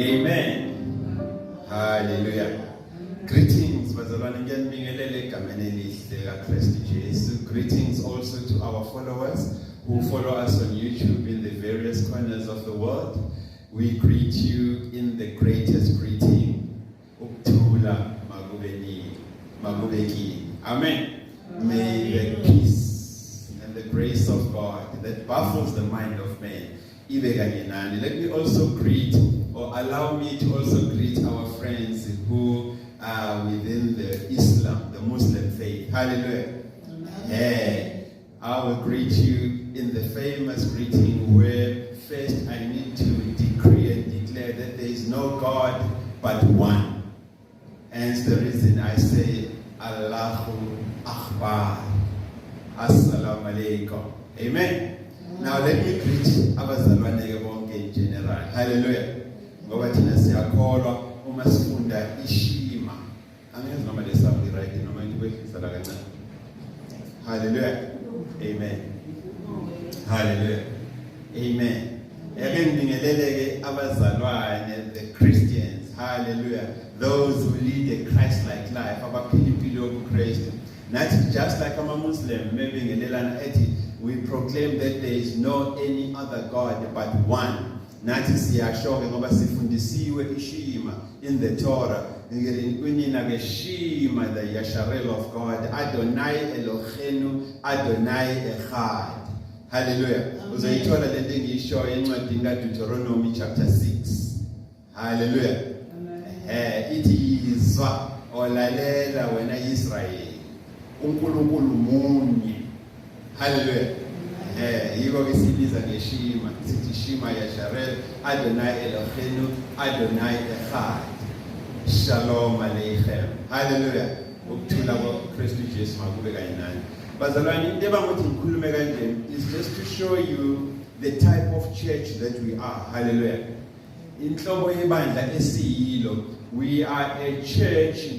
Amen. Hallelujah. Greetings bazalwane, ngiyanibingelela egameni elihle kaKristu Jesu. Greetings also to our followers who follow us on YouTube in the various corners of the world. We greet you in the greatest greeting. Ukuthula makube nini, makube kini. Amen. May the peace and the grace of God that baffles the mind of man ibe kanye nani. Let me also greet, or allow me to also greet, our friends who are within the Islam, the Muslim faith. Hallelujah. Hey, I will greet you in the famous greeting where first I need to decree and declare that there is no God but one. Hence the reason I say Allahu Akbar. Assalamu alaikum. Amen. Now let me greet abazalwane ke bonke in general. Hallelujah. Ngoba thina siyakholwa uma sifunda iShema. Angazi noma le sound right noma ngikwehlisa la kancane. Hallelujah. Amen. Hallelujah. Amen. Ake ngibingelele ke abazalwane, the Christians. Hallelujah. Those who lead a Christ-like life, abaphila impilo yobuKristu. Nathi, just like ama Muslim mebingelelana ethi, "We proclaim that there is no any other God but one." Nathi siyasho ke ngoba sifundisiwe iShema in the Torah. Kunina ke Shema the Yasharel of God, Adonai Eloheinu, Adonai Echad. Hallelujah. Uzoyithola lento engiyishoyo encwadini kaDeuteronomy chapter 6. Hallelujah. Ithi yizwa olalela wena Israel. uNkulunkulu munye. Hallelujah. Yiko ke sibiza ngeShema, sithi Shema Yasharel, Adonai Eloheinu, Adonai Echad. Shalom Aleichem. Hallelujah. Ukuthula kwaKristu Jesu makube kanye nani. Bazalwane, into ebangothi ngikhulume kanje is just to show you the type of church that we are. Hallelujah. Inhlobo yebandla esiyilo. We are a church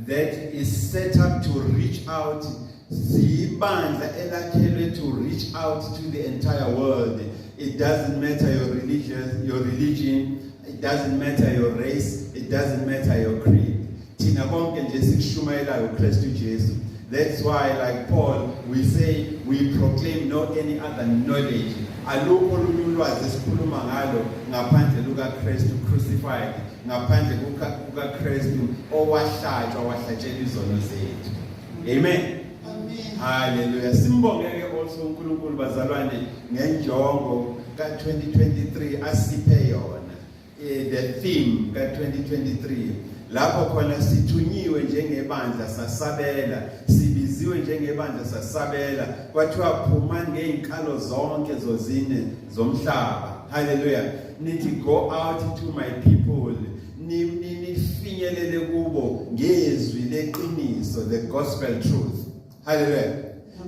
that is set up to reach out. Siyibandla elakhelwe to reach out to the entire world. It doesn't matter your religion, it doesn't matter your race, it doesn't matter your creed. Thina konke nje sikushumayelayo uKristu Jesu. That's why, like Paul, we say we proclaim no any other knowledge. Alukho olunye ulwazi esikhuluma ngalo ngaphandle lukaKristu crucified, ngaphandle kukaKristu owahlatshwa wahlatshelwa izono zethu. Amen. Amen. Hallelujah. Simbonge ke also uNkulunkulu, bazalwane, ngenjongo ka2023 asiphe yona. The theme ka2023 lapho khona sithunyiwe njengebandla sasabela, sibiziwe njengebandla sasabela, kwathiwa phumani ngeinkalo zonke zozine zomhlaba. Hallelujah. Nithi, "Go out to my people," nifinyelele kubo ngezwi leqiniso, the gospel truth. Hallelujah.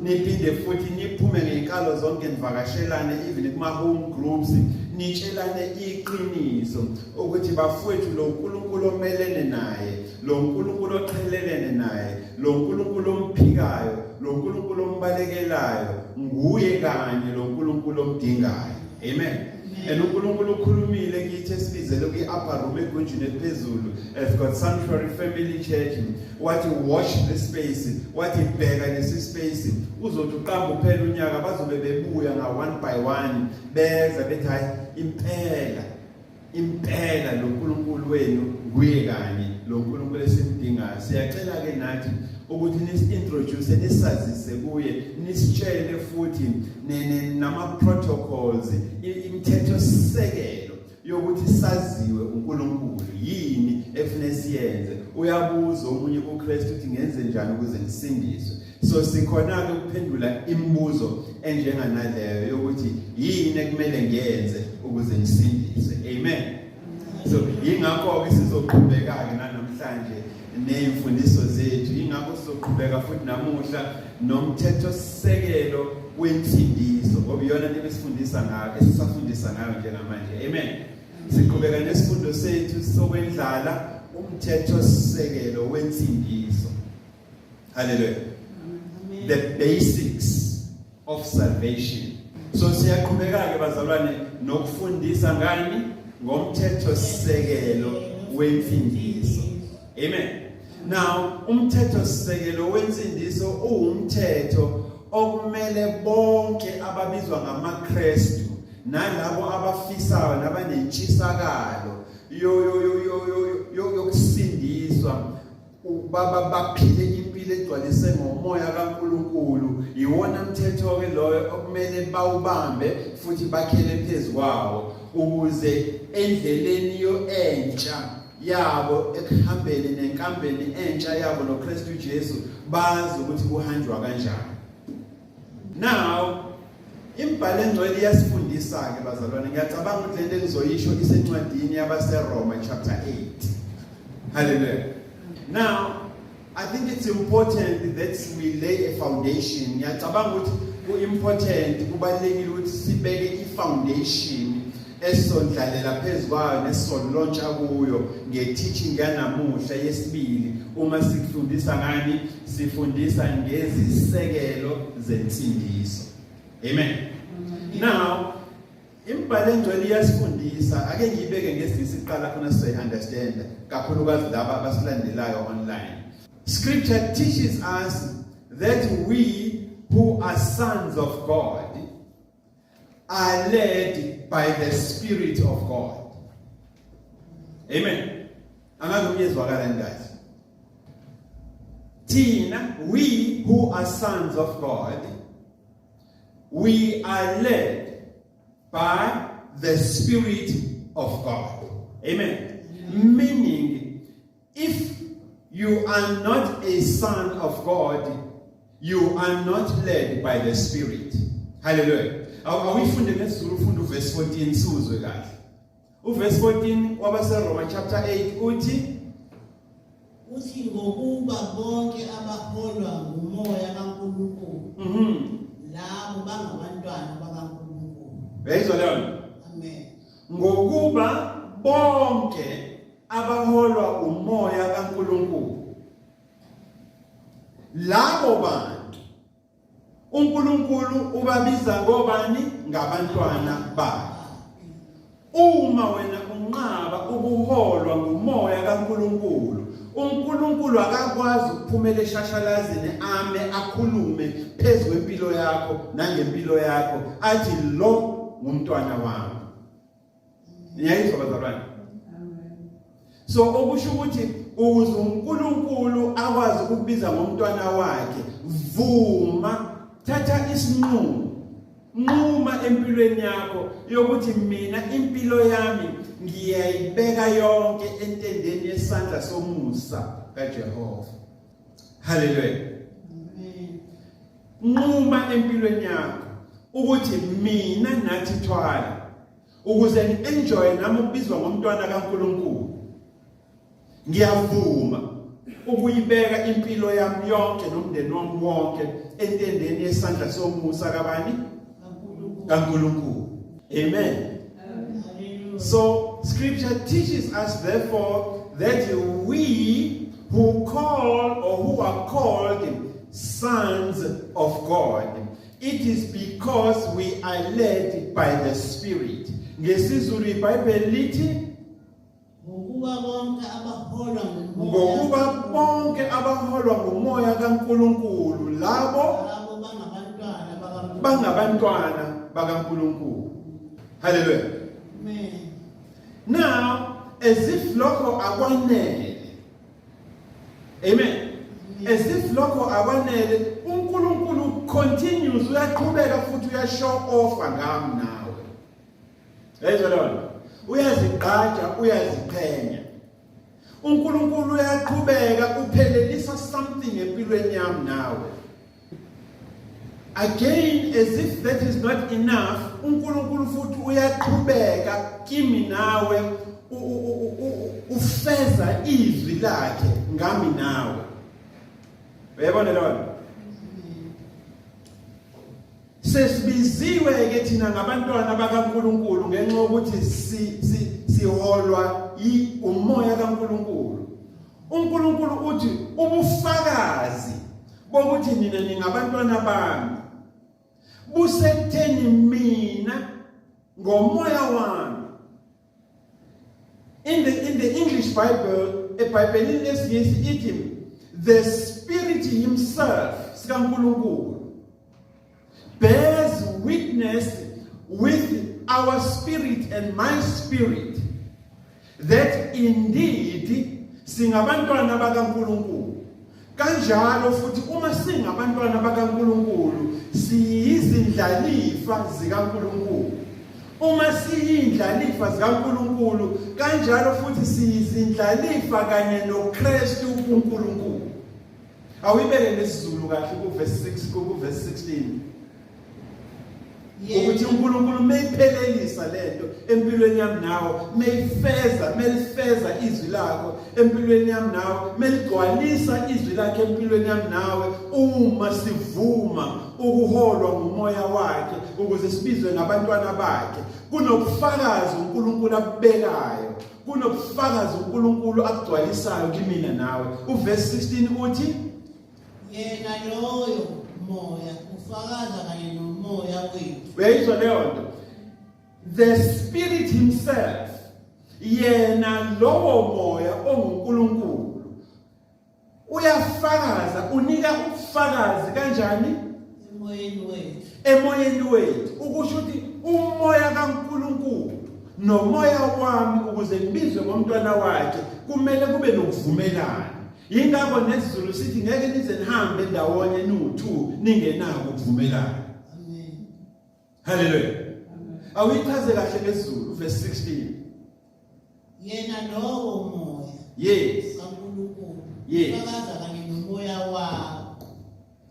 Niphinde futhi niphume ngeinkalo zonke, nivakashelane even kuma home groups, nitshelane iqiniso ukuthi bafowethu, lo uNkulunkulu omelene naye, lo uNkulunkulu oqhelelene naye, lo uNkulunkulu omphikayo, lo uNkulunkulu ombalekelayo, nguye kanye lo uNkulunkulu omdingayo. Amen. And uNkulunkulu ukhulumile kithi esibizele kwi-upper room, egunjini eliphezulu, as God Sanctuary Family Church, wathi, "Watch this space," wathi, "Bheka lesi space." Uzothi uqamba uphela unyaka, bazobe bebuya nga one by one, beza bethi, "Hayi, impela impela lo nkulunkulu wenu nguye kanye lo nkulunkulu esimdingayo." Siyacela ke nathi ukuthi nisi-introduce, nisazise kuye, nisitshele futhi nama protocols, imithetho sisekelo yokuthi saziwe uNkulunkulu, yini efune siyenze. Uyabuza omunye kuKristu ukuthi, "Ngenze njani ukuze ngisindiswe?" So sikhona ke ukuphendula imibuzo enjenganaleyo yokuthi yini ekumele ngiyenze ukuze ngisindiswe. Amen. So yingakho ke sizoqhubeka ke namhlanje nezimfundiso zethu, ingakho sizoqhubeka futhi namuhla nomthetho sisekelo wensindiso, ngoba iyona into esifundisa ngayo, esisafundisa ngayo njengamanje. Amen. Siqhubeka nesifundo sethu sokwendlala umthetho sisekelo wensindiso. Hallelujah. Amen. The basics of salvation. So siyaqhubeka ke bazalwane nokufundisa ngani? Ngomthetho sisekelo wensindiso. Amen. Now, umthetho sisekelo wensindiso uwumthetho okumele bonke ababizwa ngamaKristu nalabo abafisayo nabanentshisakalo yo yo yo yo yo yokusindiswa baba baphile impilo egcwalise ngomoya kaNkuluNkulu. Iwona mthetho ke loyo okumele bawubambe futhi bakhele phezukwawo ukuze endleleni yo entsha yabo, ekuhambeni nenkambeni entsha yabo noKristu Jesu, bazi ukuthi kuhanjwa kanjani. Now, imbhalo engcwele iyasifundisa ke, bazalwane. Ngiyacabanga ukuthi lento engizoyisho isencwadini yabaseRoma chapter 8. Hallelujah. Now, I think it's important that we lay a foundation. Ngiyacabanga ukuthi ku-important, kubalulekile ukuthi sibeke i-foundation esondlalela phezu kwayo nesizolontsha kuyo nge-teaching yanamuhla yesibili. Uma sikufundisa ngani? Sifundisa ngezisekelo zensindiso. Amen. Now, imbhalo engcwele iyasifundisa. Ake ngiyibeke ngesingisi iqala khona sizoyi-understand, kakhulukazi laba abasilandelayo online. Scripture teaches us that we who are sons of God are led by the Spirit of God. Amen. Angazi ukuyezwakala ngathi thina, we who are sons of God, we are led by the Spirit of God. Amen. Meaning, if you are not a son of God, you are not led by the Spirit. Hallelujah. Awuyifunde ngesiZulu, ufunda uverse 14 sizwe kahle. Uverse 14 wabaseRoma chapter 8 uthi? Uthi, ngokuba bonke abaholwa ngumoya kaNkulunkulu, labo bangabantwana bakaNkulunkulu. Uyayizwa leyo? Amen. Ngokuba bonke abaholwa umoya kaNkulunkulu, labo bantu uNkulunkulu ubabiza ngobani? Ngabantwana bakhe. Uma wena unqaba ukuholwa ngumoya kaNkulunkulu, uNkulunkulu akakwazi ukuphumela eshashalazini ame akhulume phezu kwempilo yakho nangempilo yakho athi, "Lo ngumntwana wami." Niyayizwa, bazalwane? So okusho ukuthi ukuze uNkulunkulu akwazi ukukubiza ngomntwana wakhe, vuma, thatha isinqumo, nquma empilweni yakho yokuthi mina impilo yami ngiyayibeka yonke entendeni yesandla somusa kaJehova. Haleluya. Amen. Nquma empilweni yakho ukuthi mina nathi thwala, ukuze ngi-enjoy nami ukubizwa ngomntwana kaNkuluNkulu, ngiyavuma ukuyibeka impilo yami yonke nomndeni wami wonke entendeni yesandla somusa kabani? KaNkuluNkulu. Amen. Hallelujah. So scripture teaches us therefore that we who call or who are called sons of God, it is because we are led by the Spirit. NgesiZulu iBhayibheli lithi? Ngokuba bonke abaholwa ngumoya, Ngokuba bonke abaholwa ngumoya kaNkuluNkulu, labo labo bangabantwana bakaNkulunkulu. Bangabantwana bakaNkuluNkulu. Hallelujah. Amen. Now, as if lokho akwanele. Amen. As if lokho akwanele, uNkulunkulu continues, uyaqhubeka futhi uyashow off ngami nawe. Yayizwa leyo? Uyazigqaja, uyaziqhenya. uNkulunkulu uyaqhubeka uphelelisa something empilweni yami nawe. Again, as if that is not enough, uNkulunkulu futhi uyaqhubeka kimi nawe ufeza izwi lakhe ngami nawe. Uyabona leyo? Sesibiziwe ke thina ngabantwana bakaNkuluNkulu ngenxa yokuthi si siholwa umoya kaNkuluNkulu. uNkulunkulu uthi ubufakazi bokuthi nina ningabantwana bami busekutheni mina ngomoya wami. In the English Bible, eBhayibhelini lesiNgisi ithi the Spirit himself sikaNkulunkulu bears witness with our spirit and my spirit that indeed singabantwana bakaNkulunkulu. Kanjalo futhi uma singabantwana bakaNkulunkulu, siyizindlalifa zikaNkulunkulu. Uma siyindlalifa zikaNkulunkulu, kanjalo futhi siyizindlalifa kanye noKristu kuNkulunkulu. Awuyibeke nesiZulu kahle ku verse 6, ku verse 16, ukuthi uNkulunkulu mayiphelelisa lento empilweni yami nawe, mayifeza, melifeza izwi lakho empilweni yami nawe, meligcwalisa izwi lakhe empilweni yami nawe, uma sivuma ukuholwa ngumoya wakhe ukuze sibizwe ngabantwana bakhe, kunobufakazi uNkulunkulu abubekayo, kunobufakazi uNkulunkulu akugcwalisayo kimina nawe. Uverse 16 uthi, Yena loyo moya ufakaza kanye nomoya wethu. Uyayizwa leyo nto? The Spirit himself, yena lowo moya onguNkulunkulu, uyafakaza, unika ubufakazi kanjani? Emoyeni wethu. Emoyeni wethu. Ukusho ukuthi umoya kaNkulunkulu nomoya wami, ukuze ngibizwe ngomntwana wakhe, kumele kube nokuvumelana. Yingakho nesiZulu sithi ngeke nize nihambe ndawonye niwu-two ningenako ukuvumelana. Amen. Haleluya. Awuyichaze kahle ngesiZulu verse 16. Yena lowo moya kaNkulunkulu ufakaza kanye nomoya wakho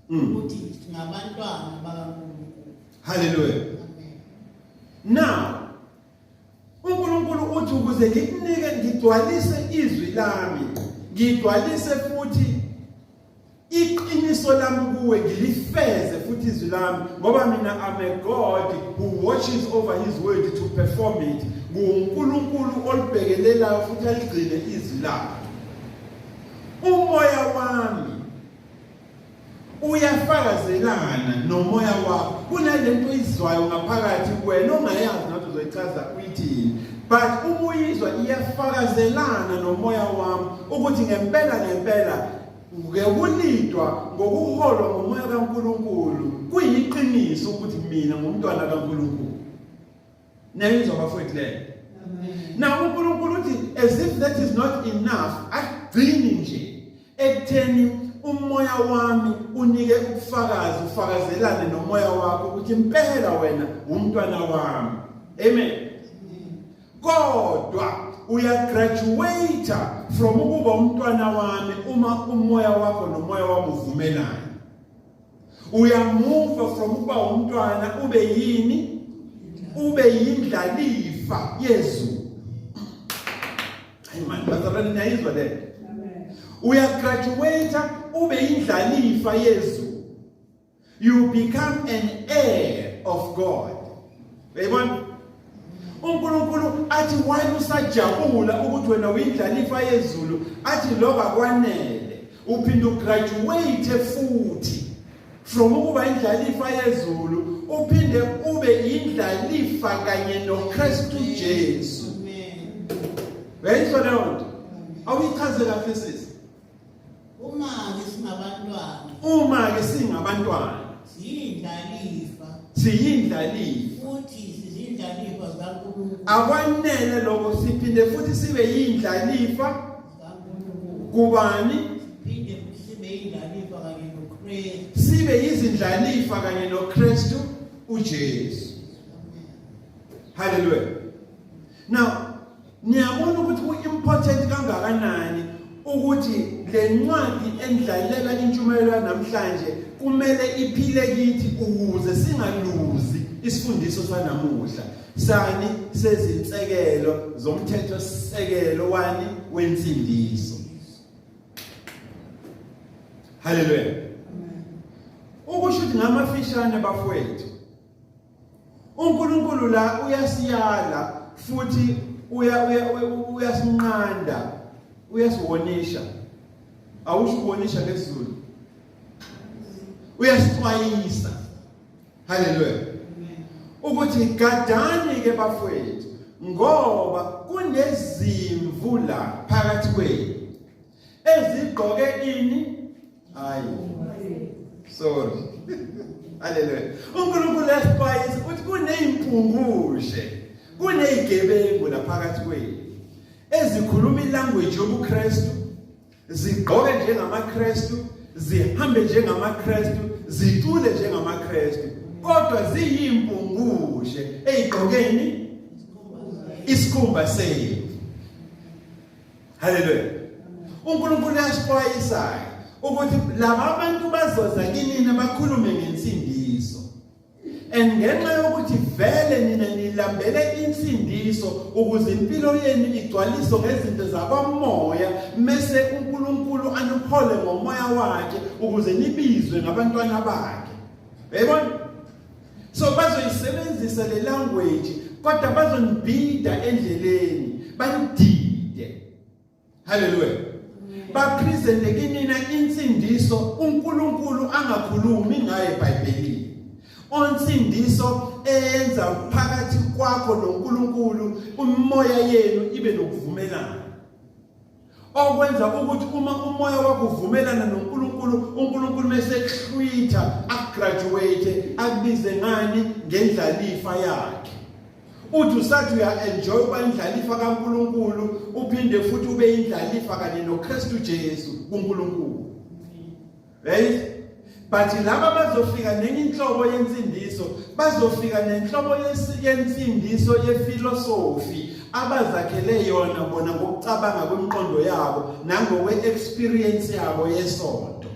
ukuthi singabantwana bakaNkulunkulu. Haleluya. Amen. Now uNkulunkulu uthi ukuze ngikunike, ngigcwalise izwi lami, ngigcwalise futhi iqiniso lami kuwe, ngilifeze futhi izwi lami, ngoba mina I'm a God who watches over his word to perform it. NguNkulunkulu olibhekelelayo futhi aligcine izwi lakhe. Umoya wami uyafakazelana nomoya wakho. Kunalento oyizwayo ngaphakathi kuwena ongayazi nathi uzoyichaza uyithini, but uma uyizwa iyafakazelana nomoya wami ukuthi ngempela ngempela ngokulidwa, ngokuholwa ngomoya kaNkulunkulu, kuyiqiniso ukuthi mina ngumntwana kaNkulunkulu. Niyayizwa bafowethu leyo? Now uNkulunkulu uthi, as if that is not enough, agcini nje ekutheni umoya wami unike ubufakazi, ufakazelane nomoya wakho ukuthi impela wena umntwana wami. Amen. Kodwa uyagraduate from ukuba umntwana wami uma umoya wakho nomoya wami uvumelana. Uyamuva from ukuba umntwana ube yini? Ube yindlalifa yezulu. Hayi man, bazalwane, niyayizwa le? Uyagraduate ube yindlalifa yezulu. You become an heir of God. Uyayibona? uNkulunkulu athi while usajabula ukuthi wena uyindlalifa yezulu, athi lokho akwanele, uphinde ugraduate futhi from ukuba indlalifa yezulu, uphinde ube indlalifa kanye noKristu Jesu. Amen. Uyayizwa leyo nto? Awuyichaze kahle sisi. Uma ke singabantwana, Uma ke singabantwana, siyindlalifa, siyindlalifa, futhi sizindlalifa zikaNkulunkulu. Akwanele lokho, siphinde futhi sibe yindlalifa zikaNkulunkulu. Kubani? Siphinde futhi sibe yindlalifa kanye noKristu. Sibe yizindlalifa kanye noKristu uJesu. Hallelujah. Now niyabona ukuthi ku-important kangakanani ukuthi le ncwadi endlalela intshumayelo namhlanje kumele iphile kithi ukuze singaluzi isifundiso sanamuhla sani sezinsekelo zomthetho sisekelo wani wensindiso. Haleluya. Ukusho ukuthi ngamafishane bafowethu, uNkulunkulu la uyasiyala futhi uya uyasinqanda, uyasiwonisha. Awusho ukuwonisha ngesiZulu? Uyasixwayisa. Haleluya. Ukuthi gadani ke bafowethu, ngoba kunezimvu nezimvu la phakathi kwenu ezigqoke ini. Hayi, sorry. Haleluya. UNkulunkulu esixwayisa ukuthi kunezimpungushe, kunezigebengu la phakathi kwenu ezikhuluma ilanguage yobuKristu, zigqoke njengamaKristu, zihambe njengamaKristu, zicule njengamaKristu, kodwa ziyimpungushe eyigqokeni isikhumba semvu. Haleluya. uNkulunkulu uyasixwayisa ukuthi laba bantu bazoza kinina bakhulume ngensindiso. And ngenxa yokuthi vele nina nilambele insindiso ukuze impilo yenu igcwaliswe ngezinto zakwamoya, mese uNkulunkulu anuphole ngomoya wakhe ukuze nibizwe ngabantwana bakhe. Uyayibona? So bazoyisebenzisa le language kodwa bazonibhida endleleni, banidide. Haleluya. Bapresente kinina insindiso uNkulunkulu angakhulumi ngayo eBhayibhelini. Onsindiso eyenza phakathi kwakho noNkulunkulu umoya yenu ibe nokuvumelana. Okwenza ukuthi uma umoya wakho uvumelana noNkulunkulu, uNkulunkulu mese ekuhlwitha, akugraduate, akubize ngani? Ngendlalifa yakhe. Uthi usathi uya-enjoy uba indlalifa kaNkulunkulu, uphinde futhi ube indlalifa kanye noKristu Jesu kuNkulunkulu. Right? But laba bazofika nenye inhlobo yensindiso, bazofika nenhlobo yensindiso yefilosofi abazakhele yona bona ngokucabanga kwemiqondo yabo nangokwe-experience yabo yesonto.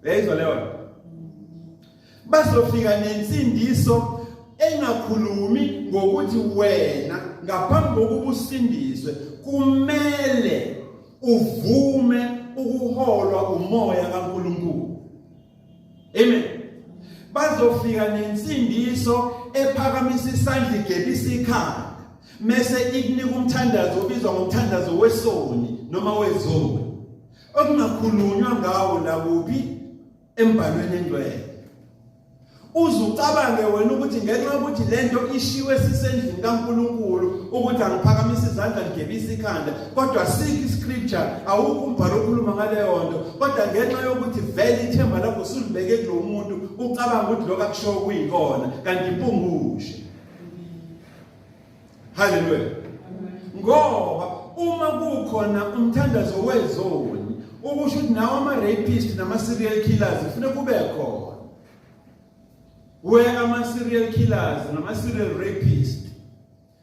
Uyayizwa leyo? Bazofika nensindiso engakhulumi ngokuthi wena ngaphambi kokuba usindiswe kumele uvume ukuholwa umoya kaNkulunkulu. Amen. Bazofika nensindiso ephakamisa isandla igebisa ikhanda mese ikunika umthandazo obizwa ngomthandazo wesoni noma wezoni okungakhulunywa ngawo nakuphi embhalweni engcwele. Uze ucabange wena ukuthi ngenxa yokuthi lento ishiwe sisendlini kaNkulunkulu ukuthi angiphakamisa izandla ngigebisa ikhanda, kodwa sikho iscripture, awukho umbhalo okhuluma ngaleyo nto, kodwa ngenxa yokuthi vele ithemba lakho usulibeke kulo muntu, ucabanga ukuthi lokho akushoyo kuyikona, kanti impungushe. Haleluya. Ngoba uma kukhona umthandazo wezoni, ukusho ukuthi nawo ama-rapist nama-serial killers kufuneka kube khona. We ama-serial killers nama-serial rapist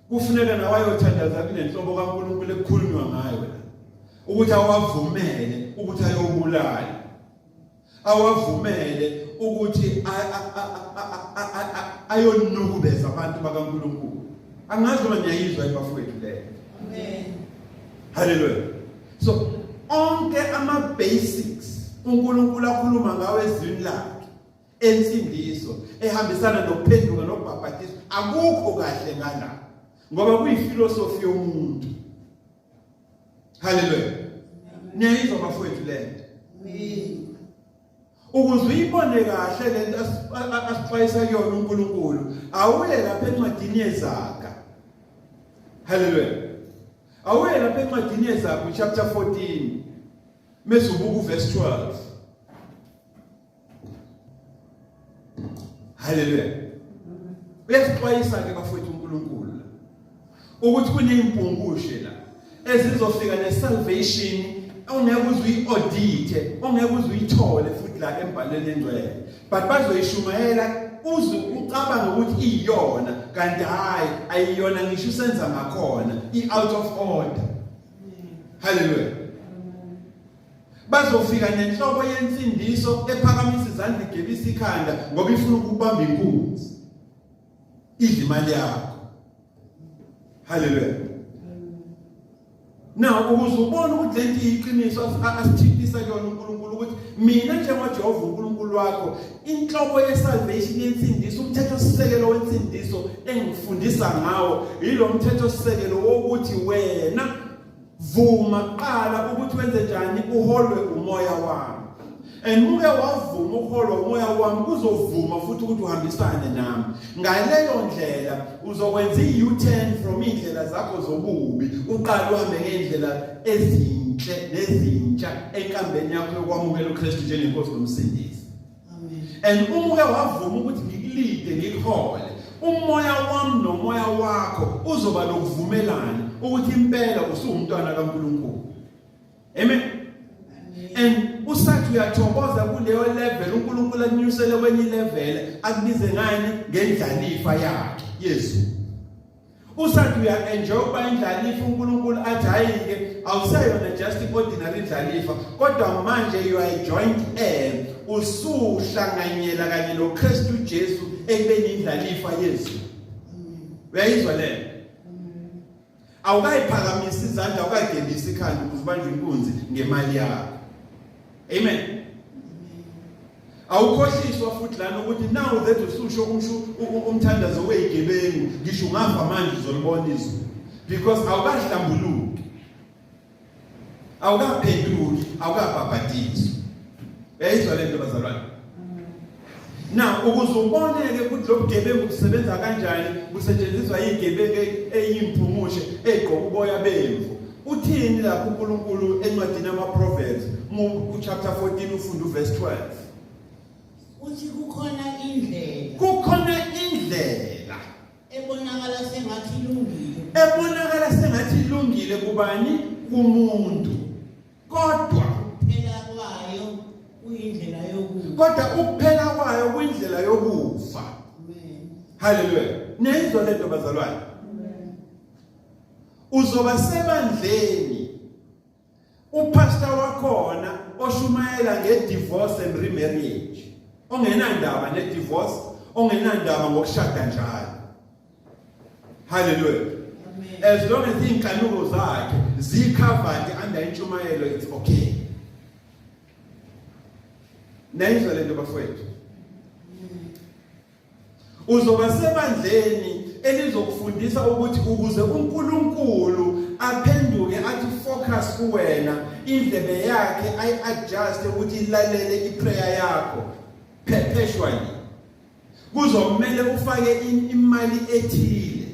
kufuneka nawo ayothandaza kunenhlobo kaNkulunkulu ekukhulunywa ngayo la, ukuthi awavumele ukuthi ayobulala, awavumele ukuthi ayonukubeza abantu bakaNkulunkulu. Angazi noma niyayizwa bafowethu leyo. Amen. Haleluya. So onke ama basics uNkulunkulu akhuluma ngawo ezwini lakhe ensindiso ehambisana nokuphenduka nokubhabhatiswa akukho kahle ngala, ngoba kuyifilosofi yomuntu. Haleluya. Niyayizwa bafowethu lento. Ukuze uyibone kahle lento asixwayisa kuyona uNkulunkulu, awuye lapha encwadini yeZaga. Haleluya. Awuye lapha encwadini yeZaga chapter 14 mase ubuka uverse 12. Haleluya. Uyasixwayisa ke bafowethu uNkulunkulu ukuthi kunezimpungushe la ezizofika nesalvation ongeke uze uyi-audite, ongeke uze uyithole futhi la embhalweni engcwele, but bazoyishumayela uze ucabange ukuthi iyona, kanti hhayi ayiyona ngisho usenza ngakhona, i-out of order. Haleluya. Bazofika nenhlobo yensindiso ephakamisa izandla igebisa ikhanda ngoba ifuna ukubamba inkunzi, idla imali yakho. Haleluya. Now ukuze ubone ukuthi lento iyiqiniso asithintisa kuyona uNkulunkulu ukuthi mina njengoJehova uNkulunkulu wakho, inhlobo yesalvation yensindiso, umthetho sisekelo wensindiso engifundisa ngawo yilo mthetho sisekelo wokuthi wena vuma kuqala ukuthi wenze njani, uholwe umoya wami. And muke wavuma ukuholwa umoya wami, kuzovuma futhi ukuthi uhambisane nami. Ngaleyo ndlela uzokwenza i-U-turn from iy'ndlela zakho zobubi, uqale uhambe ngey'ndlela ezinhle nezintsha enkambeni yakho yokwamukela uKristu njengenkosi nomsindisi. And uma uke wavuma ukuthi ngikulide, ngikuhole, umoya wami nomoya wakho uzoba nokuvumelana ukuthi impela usuwumntwana kaNkulunkulu. Amen. And usathi uyathokoza kuleyo level, uNkulunkulu akunyusele kwenye level, akubize ngani? Ngendlalifa yakhe Yesu. Usathi uya enjoy ukuba indlalifa, uNkulunkulu athi hayi-ke, awuseyona just ordinary indlalifa, kodwa manje you are a joint heir, usuhlanganyela kanye noKristu Jesu ekubeni indlalifa yezulu. Uyayizwa leyo? Awukayiphakamisi izandla, awukayigebisi ikhanda ukuze ubanjwe inkunzi ngemali yakho. Amen. Awukhohliswa futhi lana ukuthi now that ususho umshu umthandazo weyigebengu, ngisho ungafa manje uzolibona izulu, because awukahlambuluki, awukaphenduki, awukabhabhadiswa. Uyayizwa le nto, bazalwane? Now ukuze uboneke ukuthi lo bugebengu busebenza kanjani, busetshenziswa yigebengu eyimpumushe egqoka uboya bemvu. Uthini lapho uNkulunkulu encwadini yama-Proverbs ku-chapter 14, ufunda uverse 12? Uthi kukhona indlela. Kukhona indlela. Ebonakala sengathi ilungile. Ebonakala sengathi ilungile kubani? Kumuntu. Kodwa kuphela kwayo kuyindlela yokufa. Kodwa ukuphela kwayo kuyindlela yokufa. Amen. Haleluya. Niyayizwa lento, bazalwane? Uzoba sebandleni, upastor wakhona oshumayela ngedivorce and remarriage, ongenandaba nedivorce, ongenandaba ngokushada njalo. Haleluya. As long as iy'nkanuko zakhe zi-covered under intshumayelo, it's okay. Nayizwa lento, bafowethu? Uzoba sebandleni elizokufundisa ukuthi ukuze uNkulunkulu aphenduke athi focus kuwena, indlebe yakhe ayi-adjust ukuthi ilalele iprayer yakho perpetually, kuzomela ufake imali ethile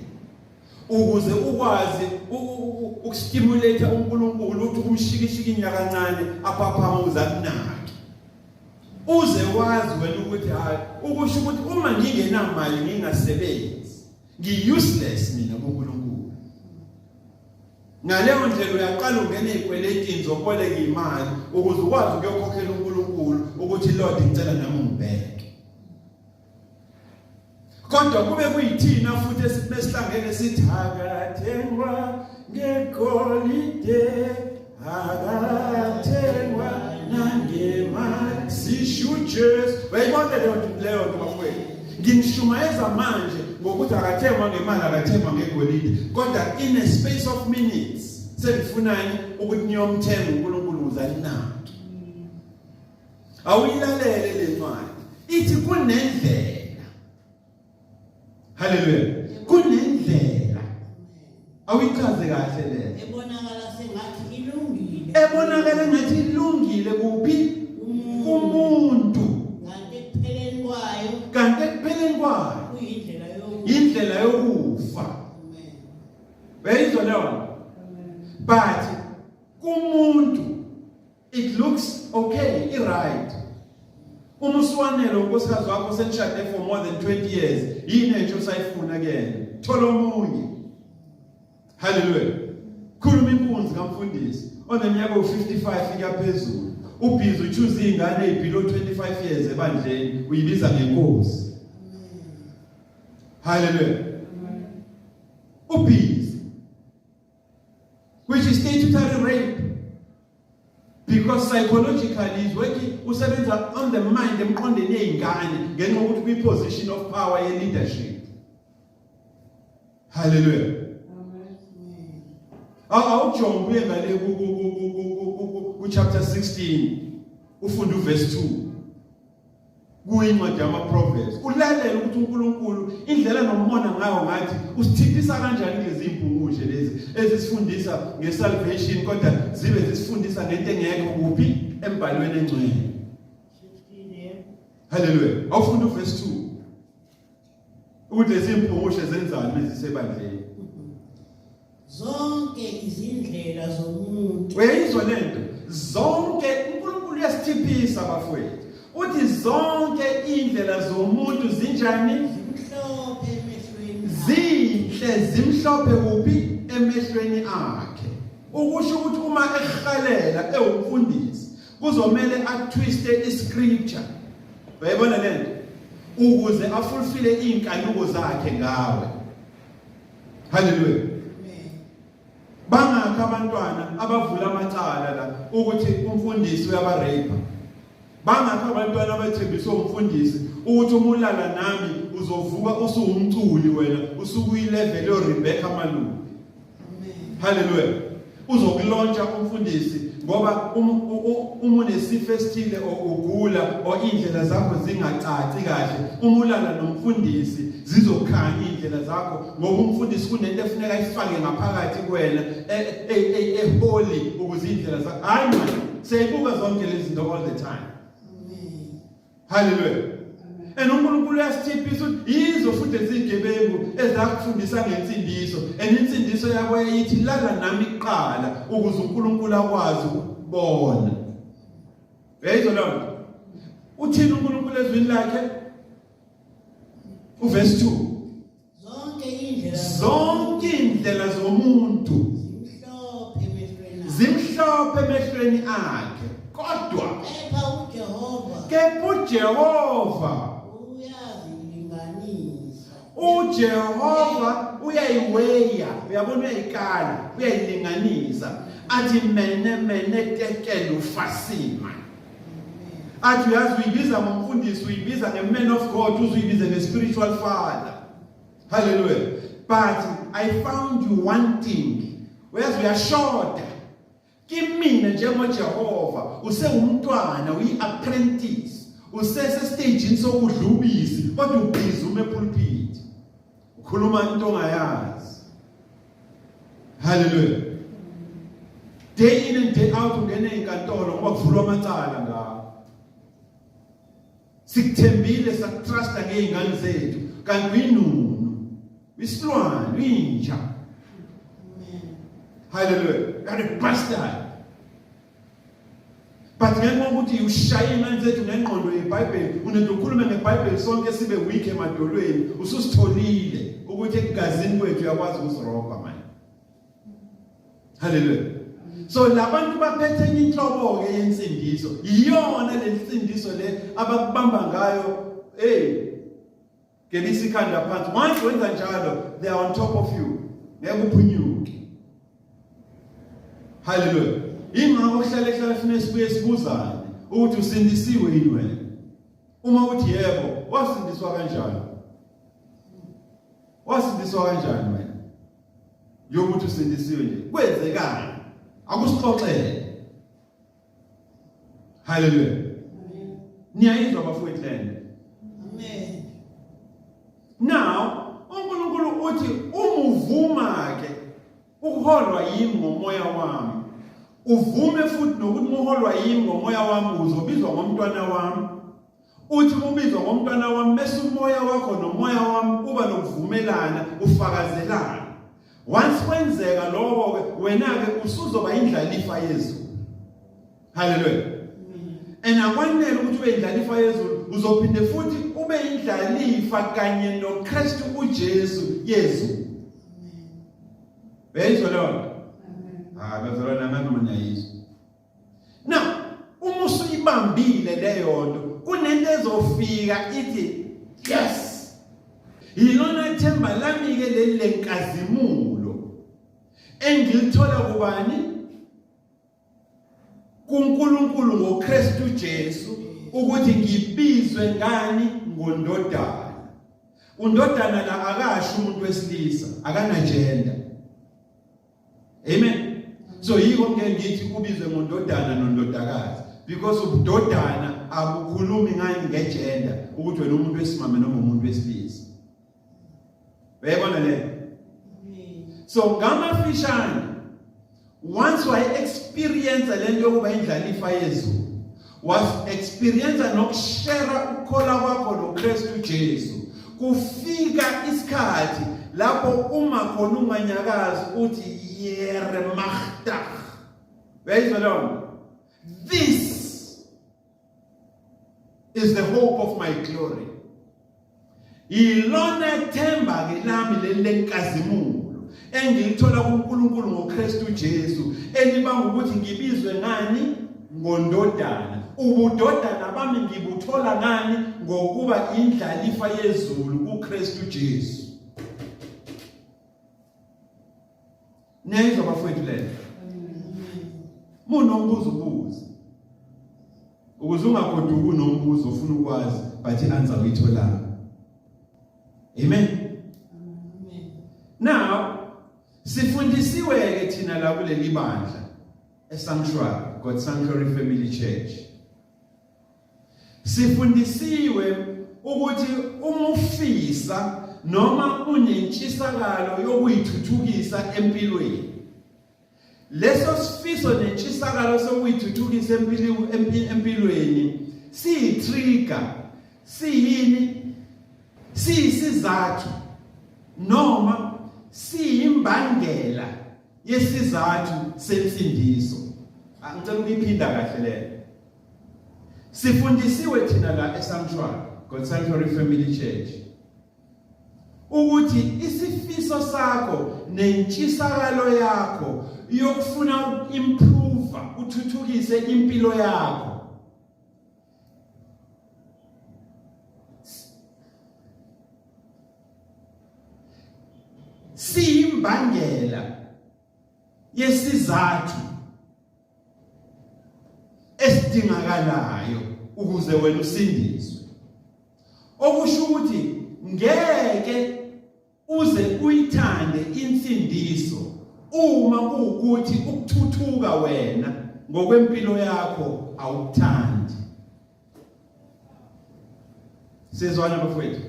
ukuze ukwazi ukustimulate uNkulunkulu ukuthi umshikishikinya kancane aphaphama ukuze akunake, uze wazi wena ukuthi hayi, ukusho ukuthi uma ngingenamali, ngingasebenzi, ngi-useless mina kuNkulunkulu. Ngaleyo ndlela uyaqala ungena ey'kweletini zokuboleka imali ukuze ukwazi ukuyokhokhela uNkulunkulu ukuthi, "Lord, ngicela nami ungibheke." Kodwa kube kuyithina futhi esihlangene sithi akathengwa ngegolide, akathengwa nangemali, sisho uJesu. Uyayibona leyo nto, bafowethu? Nginishumayeza manje ngokuthi akathengwa ngemali, akathengwa ngegolide, kodwa in a space of minutes sengifunani ukuthi niyomthenga uNkulunkulu ukuze aninake. Awuyilalele le ncwadi, ithi kunendlela. Haleluya. Kunendlela, awuyichaze kahle le. Ebonakala sengathi ilungile. Ebonakala ngathi ilungile kuphi? Kumuntu. Kanti ekupheleni kwayo. Kanti ekupheleni kwayo. Kuyindlela yokufa. Indlela yokufa. Amen. Uyayizwa leyo? But kumuntu it looks okay, i right. Uma usuwanele unkosikazi wakho, senishade for more than 20 years, yini entsha usayifuna kuyena? Thola omunye. Haleluya. Khuluma inkunzi kamfundisi oneminyaka u55 kuyaphezulu, ubhizi uchoose izingane ezibelow 25 years ebandleni, uyibiza ngenkosi. Haleluya. Ubhizi, which is statutory rape, because psychologically is working, usebenza on the mind, emqondweni yey'ngane, ngenxa yokuthi kwi-position of power ye-leadership. Haleluya. Awujonge ubuye ngale ku-chapter 16, ufunde uverse 2 kuyincwadi yama-Proverbs, ulalele ukuthi uNkulunkulu indlela nomona ngayo ngathi usithintisa kanjani kulezi mpungushe lezi ezisifundisa nge-salvation, kodwa zibe zisifundisa ngento engekho kuphi? Embhalweni engcwele. Haleluya. Awufunda uverse 2. Ukuthi lezi impungushe zenzani mezisebandleni. Zonke izindlela zomuntu. Uyayizwa lento? Zonke uNkulunkulu uyasithiphisa bafowethu. Uthi zonke indlela zomuntu zinjani? Zimhlophe emehlweni. Zinhle zimhlophe kuphi? Emehlweni akhe. Ukusho ukuthi uma ehalela ewumfundisi kuzomele atwiste iscripture. Uyayibona lento? Ukuze afulfile izinkanuko zakhe ngawe. Hallelujah. Bangakho abantwana abavula amacala la ukuthi umfundisi uyabarape. Bangakho abantwana abathembiswa umfundisi ukuthi uma ulala nami uzovuka usuwumculi wena usukuyilevel yo Rebecca Malume. Hallelujah. Uzokulontsha umfundisi ngoba uma unesifo esithile or ugula or indlela zakho zingacaci kahle uma ulala nomfundisi zizokhanya indlela zakho ngoba umfundisi kunento efuneka ayifake ngaphakathi kuwena eholi e, e, ukuze indlela zakho hayi man siyayibuka zonke lezi zinto all the time. Hallelujah. And uNkulunkulu uyasithiphisa ukuthi yizo futhi ezigebengu ezakufundisa ngensindiso. And insindiso yabo yayithi lala nami kuqala ukuze uNkulunkulu akwazi ukubona. Uyayizwa leyo nto? Uthini uNkulunkulu ezwini lakhe? Uverse 2. Zonke indlela zonke indlela zomuntu zimhlophe emehlweni akhe. Zimhlophe emehlweni akhe. Kodwa kepha uJehova kepha uJehova uyazilinganisa. uJehova uyayiweya, uyabona uyayikala, uyayilinganisa. Athi mene mene tekelu fasima. Athi uyazi uyibiza ngomfundisi, uyibiza nge-man of God, uzuyibize nge-spiritual father. Hallelujah. But I found you wanting. Uyazi uyashoda. Kimina njengoJehova usewumntwana, uyi-apprentice. Usese stage sokudla ubisi kodwa ubhizi ume pulpit. Ukhuluma into ongayazi. Hallelujah. Day in and day out ungena ezinkantolo ngoba kuvulwa amacala ngawo. Sikuthembile sakutrusta ngezingane zethu kanti uyinunu. Isilwane, uyinja. Hallelujah. You're a bastard. But ngenxa yokuthi ushaye ingane zethu ngengqondo yeBhayibheli, unento ukhulume ngeBhayibheli sonke sibe weak emadolweni, ususitholile ukuthi ekugazini kwethu uyakwazi ukusirobha manje. Hallelujah. So labantu baphethe enye inhlobo ke yensindiso. Iyona le nsindiso le abakubamba ngayo, hey, gebisa ikhanda phansi. Once wenza njalo, they are on top of you. Ngeke uphunyuke. Hallelujah. Ingakho kuhlale kuhlale funa sibuye sibuzane ukuthi usindisiwe yini wena. Uma uthi yebo, wasindiswa kanjani? Wasindiswa kanjani wena? Yokuthi usindisiwe nje. Kwenzekani? Akusixoxele. Hallelujah. Niyayizwa bafowethu lento. Amen. Now, uNkulunkulu uthi umuvuma ke ukuholwa yimi ngomoya wami. Uvume futhi nokuthi muholwa yimi ngomoya wami uzobizwa ngomntwana wami. Uthi ubizwa ngomntwana wami bese umoya wakho nomoya wami uba nokuvumelana ufakazelana. Once kwenzeka lokho ke wena ke usuzoba indlalifa yezulu. Hallelujah. And akwanele ukuthi ube indlalifa yezulu, uzophinde futhi ube indlalifa kanye noKristu uJesu yezulu. Uyayizwa leyo nto? Hayi bazalwane nami niyayizwa. Now, uma usuyibambile leyo nto, kunento ezofika ithi yes. Yilona themba lami ke leli lenkazimulo engilithola kubani? kuNkulunkulu ngoKristu Jesu ukuthi ngibizwe ngani ngondodana. Undodana la akasho umuntu wesilisa, akana gender. Amen. So yiko ngeke ngithi ubizwe ngondodana nondodakazi because ubudodana abukhulumi ngani ngegender ukuthi wena umuntu wesimame noma umuntu wesilisa. Uyayibona le? So ngamafishane once waye experience lento yokuba indlalifa yezulu. Was experience nokushare ukukholwa kwakho noKristu Jesu. Kufika isikhathi lapho uma khona unganyakazi uthi yere machtach. Uyayizwa leyo nto? This is the hope of my glory. Yilona themba ke lami leli lenkazimulo engilithola kuNkulunkulu ngoKristu Jesu elibanga ukuthi ngibizwe ngani ngondodana. Ubudodana bami ngibuthola ngani ngokuba indlalifa yezulu kuKristu Jesu. Niyayizwa bafowethu lento? Munombuzo ubuze. Ukuze ungagoduki unombuzo ufuna ukwazi but i-answer uyitholanga. Amen. Now sifundisiwe ke thina la kuleli bandla eSanctuary, God Sanctuary Family Church. Sifundisiwe ukuthi uma ufisa noma unentshisakalo yokuyithuthukisa empilweni leso sifiso nentshisakalo sokuyithuthukisa empilweni siyi-trigger siyini siyisizathu noma siyimbangela yesizathu sensindiso. Angicela ukuyiphinda kahle leyo. Sifundisiwe thina la eSanctuary, God Sanctuary Family Church, ukuthi isifiso sakho nentshisakalo yakho yokufuna uku-improve uthuthukise impilo yakho siyimbangela yesizathu esidingakalayo ukuze wena usindiswe okusho ukuthi ngeke uze uyithande insindiso uma kuwukuthi ukuthuthuka wena ngokwempilo yakho awukuthandi. Sizwana bafowethu?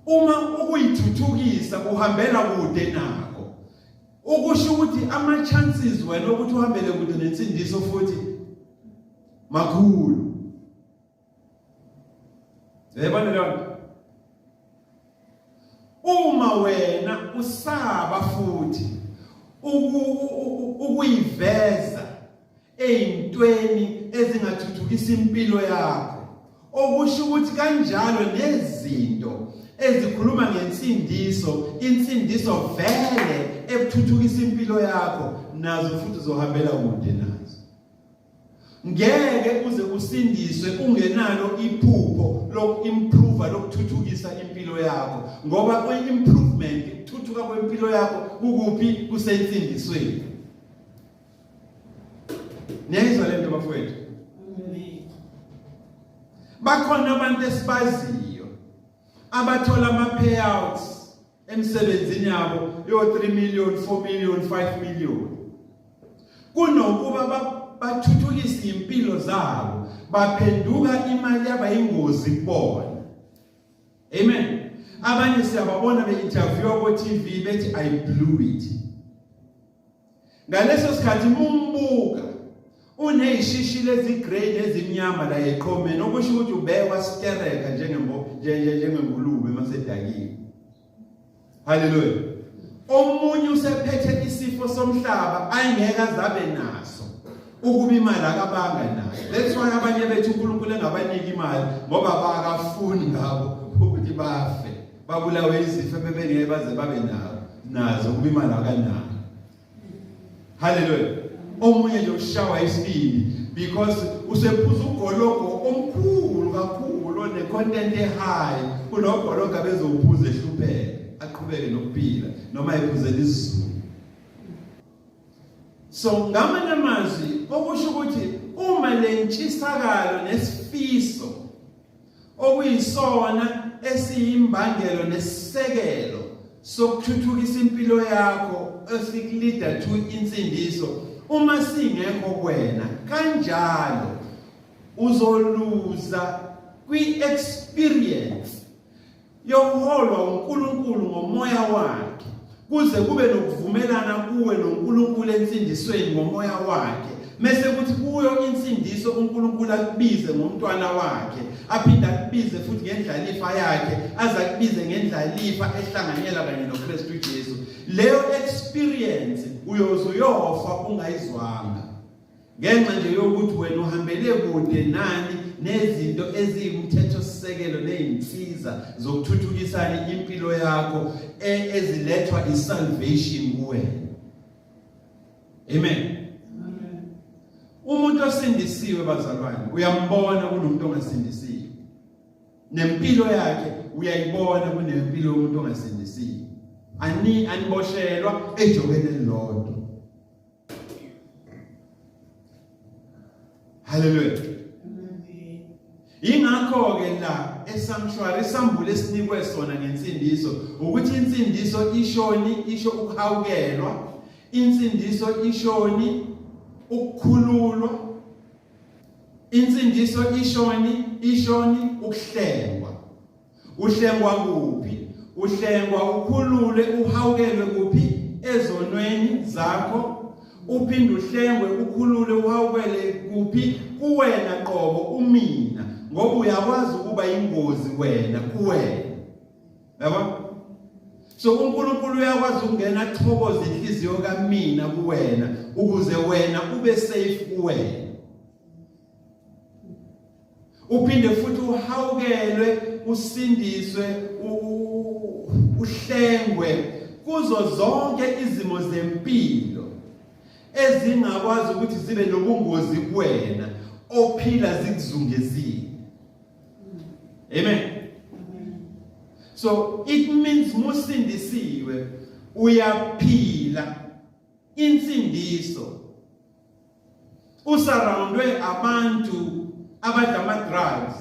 Uma ukuyithuthukisa uhambela kude nako, ukusho ukuthi ama chances wena ukuthi uhambele kude nensindiso futhi makhulu. Uyayibona leyo nto? Uma wena usaba futhi ukuyiveza eyintweni ezingathuthukisa impilo yakho, okusho ukuthi kanjalo nezinto ezikhuluma ngensindiso, insindiso vele ekuthuthukisa impilo yakho, nazo futhi uzohambela kude nazo. Ngeke uze usindiswe ungenalo iphupho loku-improve lokuthuthukisa impilo yakho ngoba kwi-improvement ukuthuthuka kwempilo yakho kukuphi kusensindisweni. Niyayizwa le nto bafowethu? Bakhona abantu esibaziyo abathola ama-payouts emsebenzini yabo yo 3 million 4 million 5 million kunokuba bathuthukise impilo zabo baphenduka imali yaba ingozi kubona. Amen. Abanye siyababona be-interviewa ko-TV bethi I blew it. Ngaleso sikhathi mumbuka unezishishi lezi grey nezimnyama la eqhomeni okusho ukuthi ubekwa stereka njengembo njengengulube masedakiwe. Haleluya. Omunye usephethe isifo somhlaba ayengeke azabe naso ukuba imali akabanga nayo. That's why abanye bethu uNkulunkulu engabaniki imali ngoba bakafuni ngabo ukuthi bafe babulawe izifo bebengeke baze babe nawo nazo ukuba imali akanayo. Haleluya. Omunye nje ushawa isibindi because usephuza ugologo omkhulu kakhulu one content ehigh kunogologo abezowuphuza ehlupheka aqhubeke nokuphila noma ephuzela isiZulu. So ngamanye amazwi okusho ukuthi uma lentshisakalo nesifiso okuyisona esiyimbangelo nesisekelo sokuthuthukisa impilo yakho esikulida to insindiso uma singekho kwena kanjalo uzoluza kwi-experience yokuholwa uNkulunkulu ngomoya wakhe kuze kube nokuvumelana kuwe noNkulunkulu ensindisweni ngomoya wakhe. Mese kuthi kuyo insindiso uNkulunkulu akubize ngomntwana wakhe, aphinde akubize futhi ngendlalifa yakhe, aze akubize ngendlalifa ehlanganyela kanye noKristu Jesu. Leyo experience uyoze uyofa ungayizwanga. Ngenxa nje yokuthi wena uhambele kude nani nezinto eziyimthethosisekelo nezinsiza zokuthuthukisana impilo yakho e, ezilethwa isalvation kuwena. Amen. Umuntu osindisiwe bazalwane uyambona kunomuntu ongasindisiwe. Nempilo yakhe uyayibona kunempilo yomuntu ongasindisiwe. Ani aniboshelwa ejokeni elilodwa. Hallelujah. Ingakho ke la esanctuary isambulo esinikwe sona ngensindiso ukuthi insindiso ishoni isho ukuhawukelwa insindiso ishoni ukukhululwa insindiso ishoni ishoni ukuhlengwa Uhlengwa kuphi? Uhlengwa ukhulule uhawukelwe kuphi? Ezonweni zakho. Uphinde uhlengwe ukhulule uhawukele kuphi? Kuwena qobo umina ngoba uyakwazi ukuba ingozi wena kuwena. Yabo? So uNkulunkulu uyakwazi ukungena athokoze inhliziyo kamina kuwena ukuze wena ube safe kuwena. Uphinde futhi uhawukelwe, usindiswe, uhlengwe kuzo zonke izimo zempilo ezingakwazi ukuthi zibe nobungozi kuwena ophila zikuzungezile. Amen. So it means musindisiwe uyaphila insindiso Usurroundwe abantu abadla ama drugs,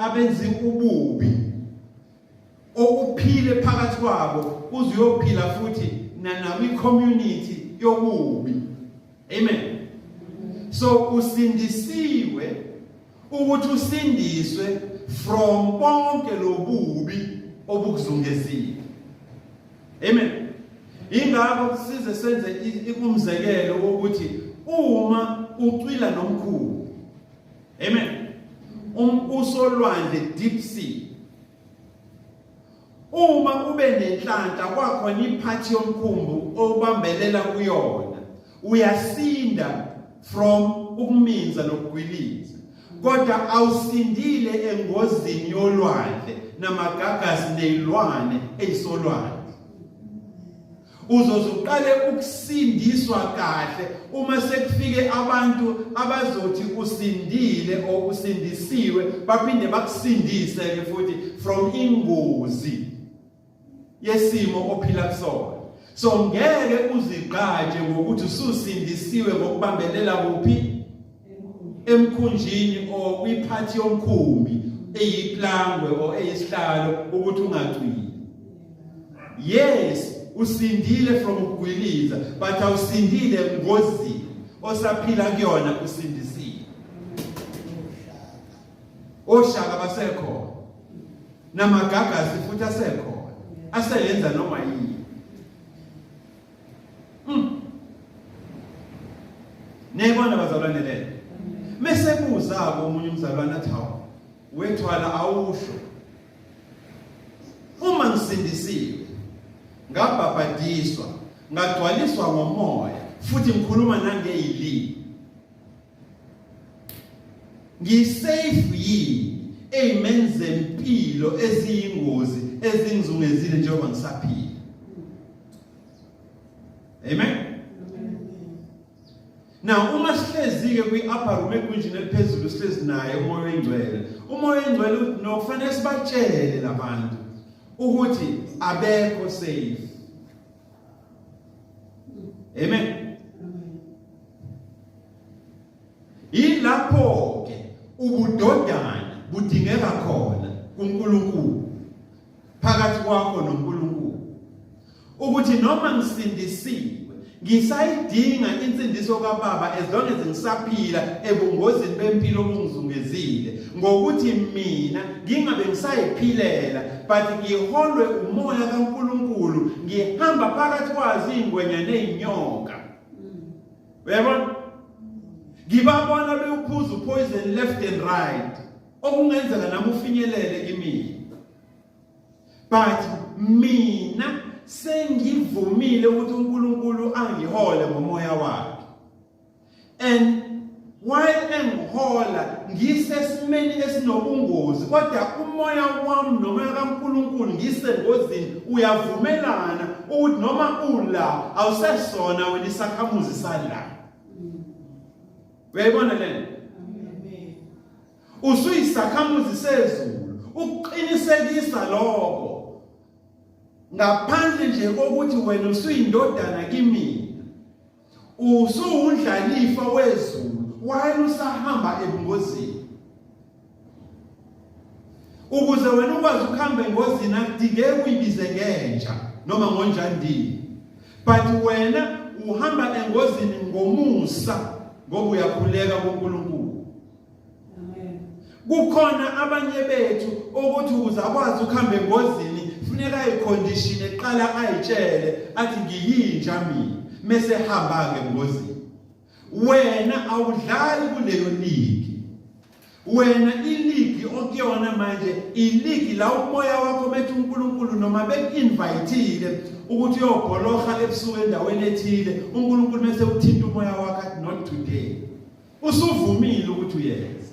abenza ububi. Okuphile phakathi kwabo uze uyophila futhi nanakwi community yobubi. Amen. So usindisiwe ukuthi usindiswe from bonke lobubi obukuzungezile. Amen. Ingakho size senze ikumzekelo wokuthi uma ucwila nomkhulu. Amen. Usolwandle deep sea. Uma ube nenhlanhla kwakhona iphathi yomkhumbu obambelela kuyona, uyasinda from ukuminza nokugwiliza. Kodwa awusindile engozini yolwandle namagagasi nezilwane ezisolwandle. Uzoze uqale ukusindiswa kahle uma sekufike abantu abazothi usindile or usindisiwe baphinde bakusindise ke futhi from ingozi yesimo ophila kusona. So ngeke uzigqaje ngokuthi ususindisiwe ngokubambelela kuphi emkhunjini or kwiphathi yomkhumbi eyiplangwe or eyisihlalo ukuthi ungacwili. Yes, usindile from ukugwiliza but awusindile engozini osaphila kuyona usindisiwe. Oshaka basekhona. Namagagasi futhi asekhona. Aseyenza noma yini. Niyayibona bazalwane le. Mese kuza omunye umzalwane athi hawu wethwala awusho. Uma ngisindisiwe ngabhabhadiswa ngagcwaliswa ngomoya futhi ngikhuluma nangeyilimi. Ngisafe yini eyimeni zempilo eziyingozi ezingizungezile njengoba ngisaphila? Amen. Now uma sihlezi ke kwi upper room egunjini eliphezulu sihlezi naye uMoya oyiNgcwele. UMoya oyiNgcwele uthi no kufanele sibatshele labantu ukuthi abekho safe. Amen. Yilapho ke ubudodana budingeka khona kuNkulunkulu phakathi kwakho noNkulunkulu. Ukuthi noma ngisindisiwe ngisayidinga insindiso kaBaba as long as ngisaphila ebungozini bempilo obungizungezile ngokuthi mina ngingabe ngisayiphilela but ngiholwe umoya kaNkuluNkulu ngihamba phakathi kwazo izingwenya nezinyoka. Uyabona? Ngibabona bewuphuza upoison left and right, okungenzeka nami ufinyelele kimina. But mina sengivumile ukuthi uNkulunkulu angihole ngomoya wakhe. And while engihola ngisesimeni esinobungozi, kodwa umoya wami nomoya kaNkulunkulu ngisengozini uyavumelana ukuthi noma ula awusesona wena isakhamuzi sala. Uyayibona lento? Usuyisakhamuzi sezulu. Ukuqinisekisa lokho ngaphandle nje kokuthi wena usuyindodana kimina, usuwundlalifa wezulu while usahamba ebungozini. Ukuze wena ukwazi ukuhamba engozini akudingeki uyibize ngenja noma ngonjandini, but wena uhamba engozini ngomusa ngoba uyakhuleka kuNkulunkulu. Kukhona abanye bethu ukuthi ukuze akwazi ukuhamba engozini funeka ayicondition eqala ayitshele athi ngiyinja mina, mese hamba ke engozini. Wena awudlali kuleyo league. Wena iligi okuyona manje iligi la umoya wakho bethi uNkulunkulu noma beku-invitile ukuthi uyobholoha ebusuku endaweni ethile, uNkulunkulu mese uthinta umoya wakho athi not today. Usuvumile ukuthi uyenze.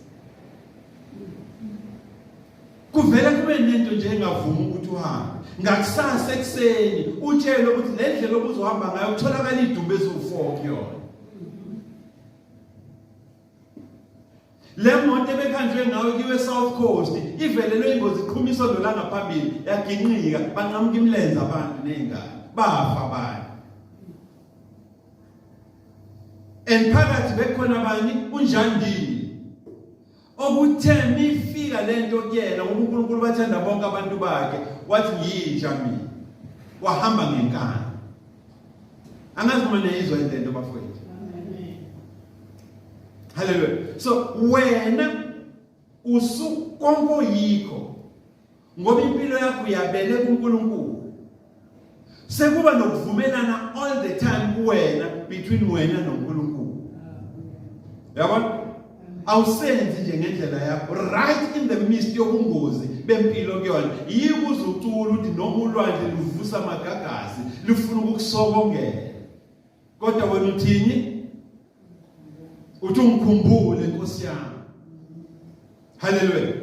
Kuvele kube nento nje engavumi ukuthi uhambe. Ngakusasa ekuseni utshelwe ukuthi le ndlela obuzohamba ngayo kutholakala idumbe eziwu-4 kuyona. Le moto ebekhanjwe ngayo kiwe South Coast ivelelwe ingozi iqhuma isondo langaphambili yaginqika, banqamuka imilenze abantu nezingane, bafa abanye. And phakathi bekhona bani? UNjandini. Okuthe mifika lento kuyena ngoba uNkulunkulu bathanda bonke abantu bakhe, wathi ngiyinja mina. Wahamba ngenkani. Angazi noma niyayizwa lento bafowethu. Hallelujah. So wena usukonko yikho ngoba impilo yakho uyabele kuNkulunkulu. Sekuba nokuvumelana all the time kuwena between wena noNkulunkulu. Yabona? Awusenzi nje ngendlela yakho right in the midst yobungozi bempilo kuyona. Yiko uzucula ukuthi noma ulwandle luvusa amagagasi lufuna ukukusokongela. Kodwa wena uthini? Uthi ungikhumbule Nkosi yami. Haleluya.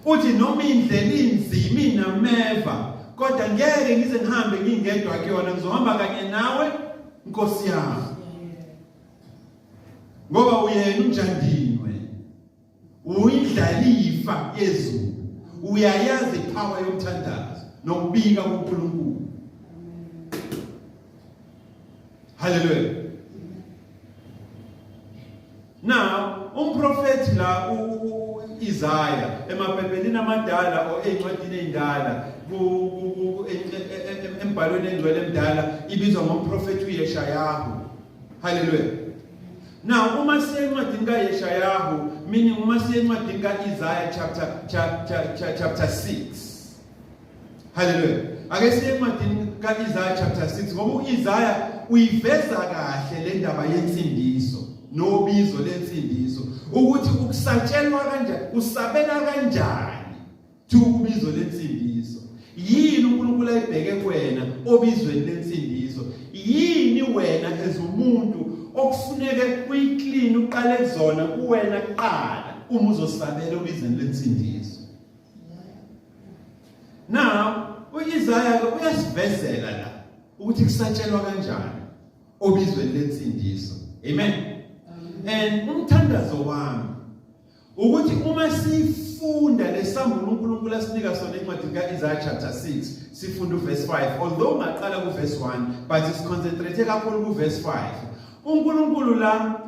Uthi noma indlela inzima inameva, kodwa ngeke ngize ngihambe ngingedwa kuyona, ngizohamba kanye nawe Nkosi yami. Ngoba uyena unjandinwe. Uyindlalifa yezulu. Uyayazi ipower yomthandazo nokubika kuNkulunkulu. Haleluya. Now, umprofeti la uIsaya emabhebhelini amadala o ezincwadini ezindala embhalweni engcwele emdala ibizwa ngomprofeti uYeshayahu. Haleluya. Now uma siya encwadini kaYeshayahu, meaning uma siya encwadini kaIsaya chapter 6. Haleluya. Ake siye encwadini kaIsaya chapter 6 ngoba uIsaya uyiveza kahle le ndaba yensindiso nobizo lensindiso ukuthi ukusatshelwa kanjani, usabela kanjani to ubizo lensindiso. Yini uNkulunkulu ayibheke kuwena obizweni lensindiso? Yini wena as umuntu okufuneke uyiclean uqale kuzona kuwena kuqala uma uzosabela obizweni lensindiso? Now uIsaya ke uyasivezela la ukuthi kusatshelwa kanjani obizweni lensindiso. Amen. And umthandazo wami ukuthi uma sifunda lesambulo uNkulunkulu asinika sona encwadini kaIsaiah chapter 6, sifunda uverse 5, although ungaqala kuverse 1 but siconcentrate kakhulu kuverse 5. uNkulunkulu la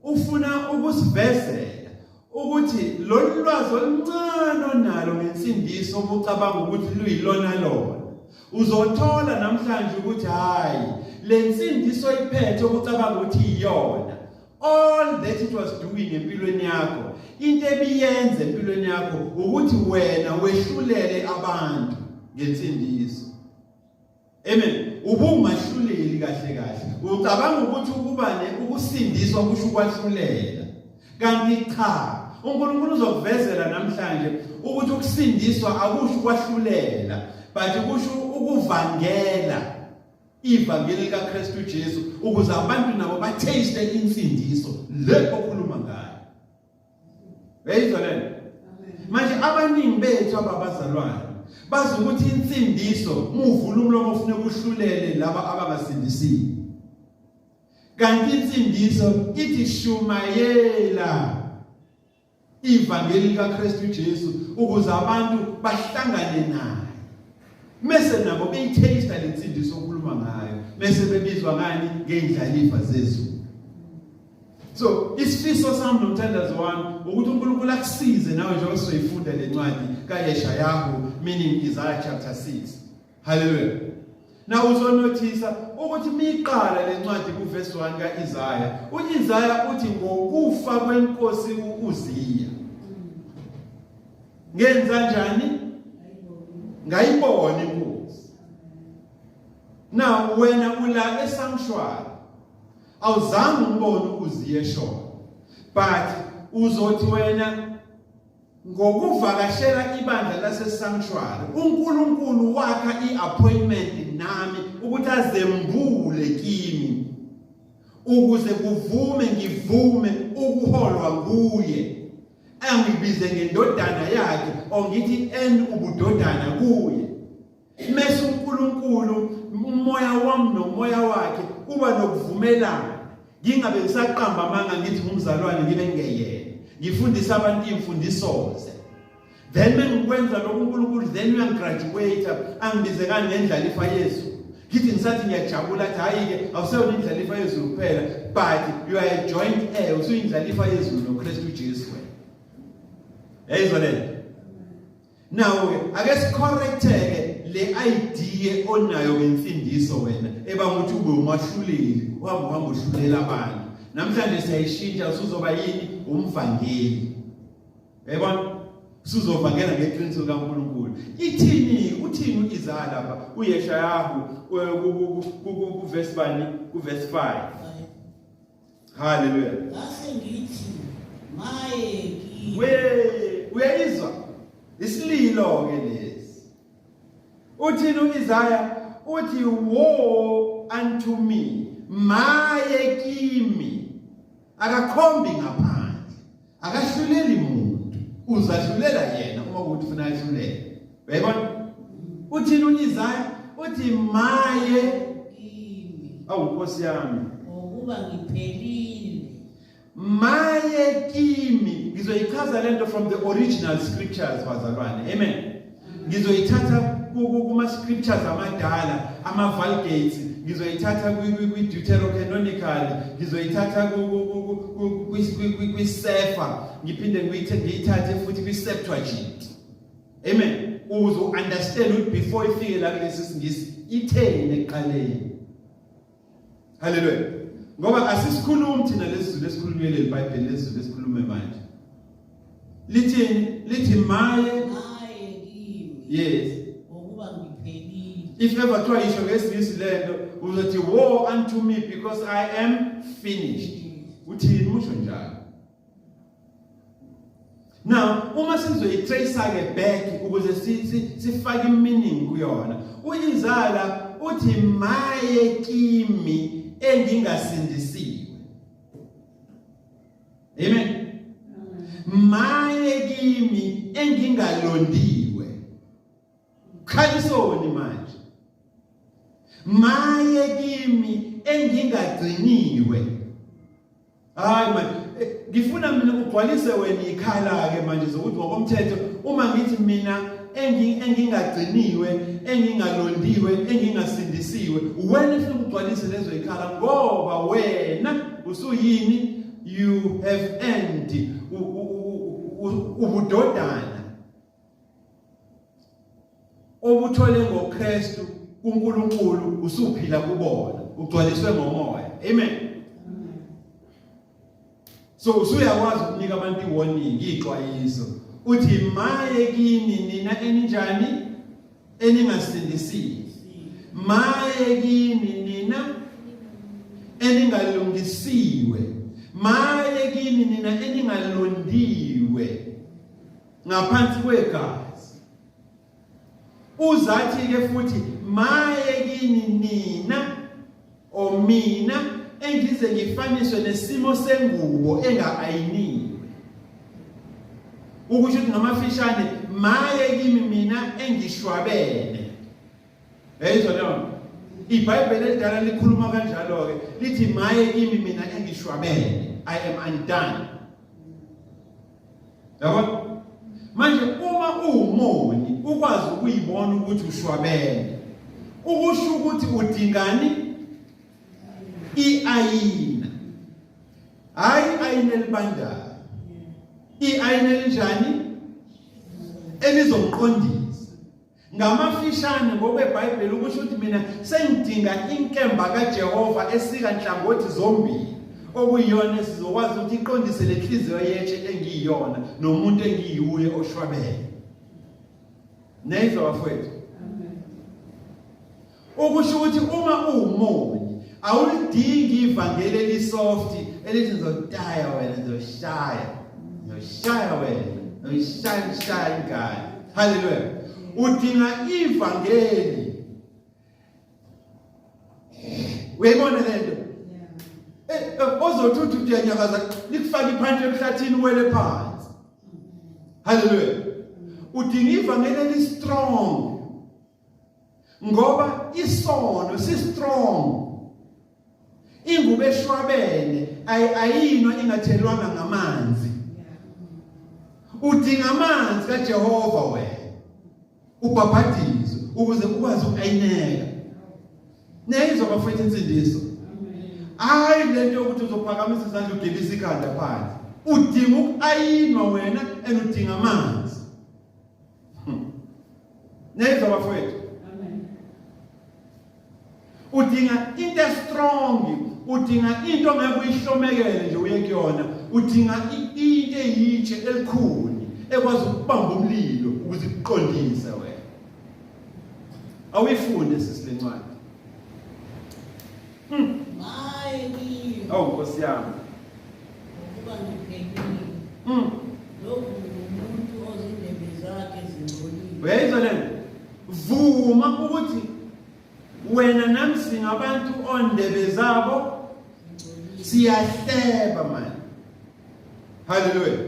ufuna ukusivezela ukuthi lolu lwazi oluncane onalo ngensindiso obucabanga ukuthi luyilona lona, uzothola namhlanje ukuthi hayi, le nsindiso iphethe obucabanga ukuthi iyona, all that it was doing empilweni yakho, into ebiyenza empilweni yakho ukuthi wena wehlulele abantu ngensindiso. Amen. Ubungahluleli kahle kahle. Ucabanga ukuthi ukuba ne ukusindiswa kusho ukwahlulela. Kanti cha, uNkulunkulu uzokuvezela namhlanje ukuthi ukusindiswa akusho ukwahlulela, but kusho ukuvangela ivangeli likaKristu Jesu ukuze abantu nabo bataste insindiso le okhuluma ngayo. Uyayizwa lento? Manje abaningi bethu ababazalwane bazi ukuthi insindiso muvula umlomo ufune kuhlulele laba abangasindisiwe. Kanti insindiso ithi shumayela ivangeli likaKristu Jesu ukuze abantu bahlangane naye. Mese nabo beyitaste lensindiso okhuluma ngayo, mese bebizwa ngani ngeindlalifa zezulu. So isifiso sami nomthandazo wami ukuthi uNkulunkulu akusize nawe njengoba sizoyifunda le ncwadi kaYeshayahu meaning Isaiah chapter 6. Hallelujah. Now uzonothisa ukuthi miqala lencwadi kuverse 1 kaIsaiah. UIsaiah uthi ngokufa kwenkosi uUziya. Ngenza njani? Ngayibona inkosi. Now wena ula esanctuary. Awuzange umbone uUziya eshona. But uzothi wena ngokuvakashela ibandla lase-sanctuary uNkulunkulu wakha i-appointment nami ukuthi azembule kimi ukuze kuvume ngivume ukuholwa nguye angibize ngendodana yakhe ongithi en ubudodana kuye Mese uNkulunkulu umoya wami nomoya wakhe uba nokuvumelana. Ngingabe ngisaqamba amanga ngithi ngumzalwane ngibe ngeyena. Ngifundisa abantu imfundiso ze. Then mengikwenza lokhu uNkulunkulu then uyangigraduate angibize kani ngendlalifa yezulu. Ngithi ngisathi ngiyajabula athi hayi ke awuseyona indlalifa yezulu kuphela but you are a joint heir usuyindlalifa yezulu noKristu Jesu wena. Yayizwa lento. Now ke ake sicorrecteke le idea onayo ngensindiso wena ebanga ukuthi ube umahluleli uhamba uhamba uhlulela abantu. Namhlanje siyayishintsha usuzoba yini umvangeli. Uyayibona? Usuzovangela ngeqiniso likaNkulunkulu. Ithini uthini uIsaya lapha uYeshayahu ku verse bani ku verse 5. Hallelujah. Ngase ngithi maye kimi. We uyayizwa isililo ke lesi. Uthini uIsaya uthi woe unto me maye kimi. Akakhombi ngaphandle. Akahluleli muntu. Uzahlulela yena uma kuthi ufuna ahlulele. Uyayibona? Uthini uIsaya uthi maye kimi. Awu Nkosi yami. Ngokuba ngiphelile. Maye kimi. Ngizoyichaza lento from the original scriptures bazalwane. Amen. Ngizoyithatha kuma scriptures amadala, ama Vulgates, ngizoyithatha kwi Deuterocanonical, ngizoyithatha kwi Sefa, ngiphinde ngiyithathe futhi kwi Septuagint. Amen. Uze understand ukuthi before ifike la kulesi singisi itheni ekuqaleni. Hallelujah. Ngoba asisikhulumi thina lesi Zulu esikhulunywe leli Bible lesi Zulu esikhulume manje. Lithini? Lithi maye maye kimi. Yes. Ngokuba ngiphelile. If ever kuthiwa yisho ngesingisi lento uzothi woe unto me because I am finished. Uthini usho njalo? Now uma sizoyitrace ke back ukuze sifake meaning kuyona uIsaya uthi maye kimi engingasindisiwe. Amen. Maye kimi engingalondiwe. Khalisoni manje. Maye kimi engingagciniwe. Hayi manje eh, ngifuna mina ugcwalise wena ikhala ke manje zokuthi ngokomthetho uma ngithi mina engingagciniwe engingalondiwe engingasindisiwe wena ufuna ukugcwalise lezo ikhala ngoba wena usuyini you have earned ubudodana obuthole ngoKristu kuNkulunkulu usuphila kubona ugcwaliswe ngomoya amen so usuyakwazi ukunika abantu iwarning ixwayiso uthi maye kini nina eninjani eningasindisiwe Maye kini nina eningalungisiwe, maye kini nina eningalondiwe ngaphansi kwegazi. Uzathi ke futhi maye kini nina omina engize ngifaniswe nesimo sengubo enga-ayiniwe. Ukusho ukuthi ngamafishane, maye kimi mina engishwabene. Yayizwa leyo? IBhayibheli elidala likhuluma kanjalo-ke, lithi maye kimi mina engishwabene, I am undone. Yabona? Manje uma uwumoni ukwazi ukuyibona ukuthi ushwabene, ukusho ukuthi udingani? I-ayina. Hayi i-ayina elibandayo. I-ayina elinjani? Elizomqondisa. Ngamafishane ngokweBhayibheli ukusho ukuthi mina sengidinga inkemba kaJehova esika nhlangothi zombili okuyiyona esizokwazi ukuthi iqondise le nhliziyo yetshe engiyiyona nomuntu engiyuye oshwabene. Neyizwa bafowethu. Ukusho ukuthi uma uwumoni awulidingi ivangeli elisoft elithi ngizotaya wena ngizoshaya ngizoshaya wena ngizoshaya ngishaya ingane. Haleluya. Udinga ivangeli. Uyayibona lento? Eh, eh ozothi uthi uyanyakaza likufaka iphansi emhlathini uwele phansi. Haleluya. Udinga ivangeli eli strong. Ngoba isono si strong. Ingubo eshwabene ayinwa ingathelwanga ngamanzi. Udinga amanzi kaJehova wena. Ubhabhadizwe ukuze ukwazi ukayineka. Neyizwa bafethu insindiso. Hayi lento yokuthi uzophakamisa izandla ugebisa ikhanda phansi. Udinga ukayinwa wena and udinga amanzi. Neyizwa bafowethu. Amen. Udinga into strong, udinga into ongeke uyihlomekele nje uye kuyona, udinga into eyitshe elikhuni ekwazi ukubamba umlilo ukuze ikuqondise wena. Awuyifunde sisi lencwadi. Maye kimi. Awu Nkosi yami. Ngokuba ngiphelile. Lokhu ngumuntu ozindebe zakhe zingcolile. Uyayizwa lento? Vuma ukuthi wena nami singabantu ondebe zabo siyahleba manje. Haleluya.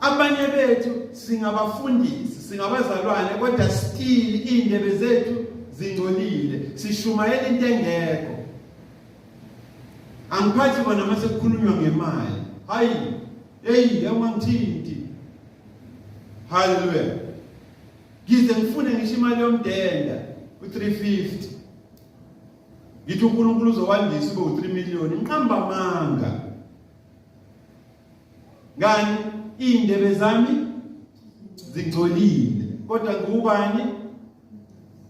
Abanye bethu singabafundisi, singabazalwane kodwa still indebe zethu zingcolile. Sishumayela into engekho. Angiphathi kona mase kukhulunywa ngemali. Hayi, hey, awungangithinti. Haleluya. Ngize ngifune ngisho imali yomdenda u350. Ngithi uNkulunkulu uzowandisa ube u3 million. Ngiqamba amanga. Ngani indebe zami zingcolile kodwa ngubani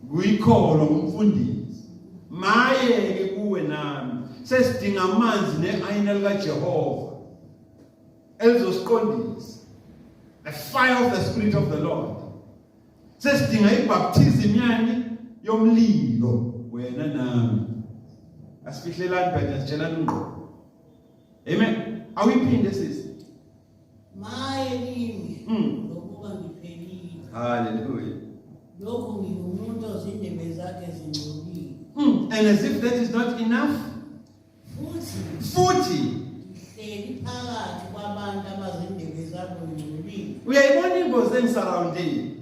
nguyikholwa ngumfundisi maye ke kuwe nami sesidinga amanzi neayina likaJehova elizosiqondisa the fire of the spirit of the Lord sesidinga ibaptism yani yomlilo wena nami asifihlelani phela sitshelana ngqo. Amen. Awuyiphinde sisi. Maye kimi ngokuba ngiphelile. Hallelujah. Lokhu ngingumuntu ozindebe zakhe zingcolile. And as if that is not enough, Futhi futhi ngihleli phakathi kwabantu abazindebe zabo zingcolile. Uyayibona ingozi engisurroundile.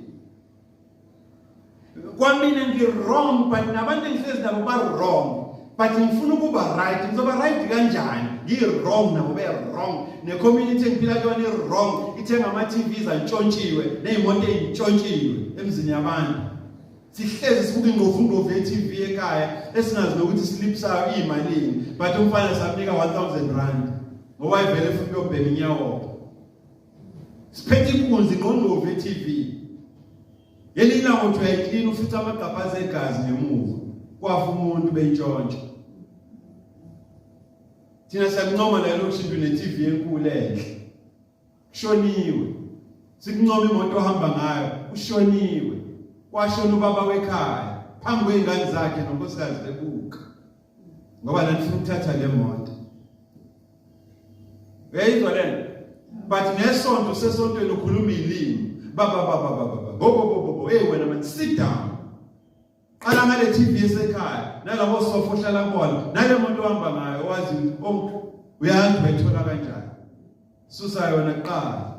Kwamina ngi-wrong but nabantu engihlezi nabo ba-wrong but ngifuna ukuba right. Ngizoba right kanjani ngi-wrong nabo be-wrong, ne-community engiphila kuyona i-wrong, ithenga ama-TVs antshontshiwe ney'moto ey'ntshontshiwe emzini yabantu. Sihlezi sibuka ingqovungqovu ye-TV ekhaya esingazi nokuthi islip sayo iyimalini, but umfana samnika 1000 rand ngoba ivele futhi kuyobhema inyawo. Siphethe inkunzi ingqongqovu ye-TV. Ngelinye ilanga uthi uyayiklina ufica amagqabhazi egazi ngemuva. Kwafa umuntu beyintshontsha. Thina siyakuncoma la elokishini ne-TV enkulu enhle. Kushoniwe. Sikuncoma imoto ohamba ngayo, ushoniwe. Kwashona ubaba wekhaya. Phambi kwey'ngane zakhe nonkosikazi bebuka. Ngoba nanifuna ukuthatha le moto. Uyayizwa lento? But nesonto sesontweni ukhuluma ilimi. Baba baba baba baba. Bo bo bo bo. Hey wena man, sit down. Qala ngale TV esekhaya, nalabo sofa ohlala kubona, nale moto ohamba ngayo wazi ukuthi uyazi wayithola kanjani. Susa yona kuqala.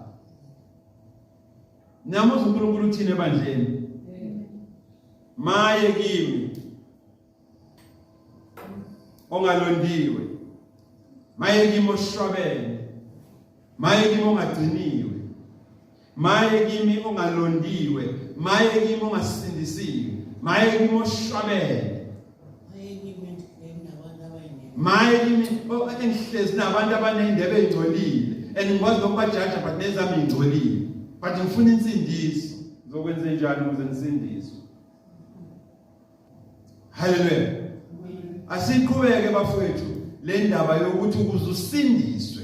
Niyamuzwa uNkulunkulu uthini ebandleni? Maye kimi ongalondiwe, maye kimi oshwabene, maye kimi ongagciniwe, maye kimi ongalondiwe, maye kimi ongasindisiwe, maye kimi oshwabene, maye kimi engihlezi nabantu abaney'ndebe ey'ngcolile and ngikwazi nokubajaja but nezami y'ngcolile, but ngifuna insindiso. Ngizokwenze njani ukuze ngisindiswe? Haleluya. Asiqhubeke bafowethu le ndaba yokuthi ukuze usindiswe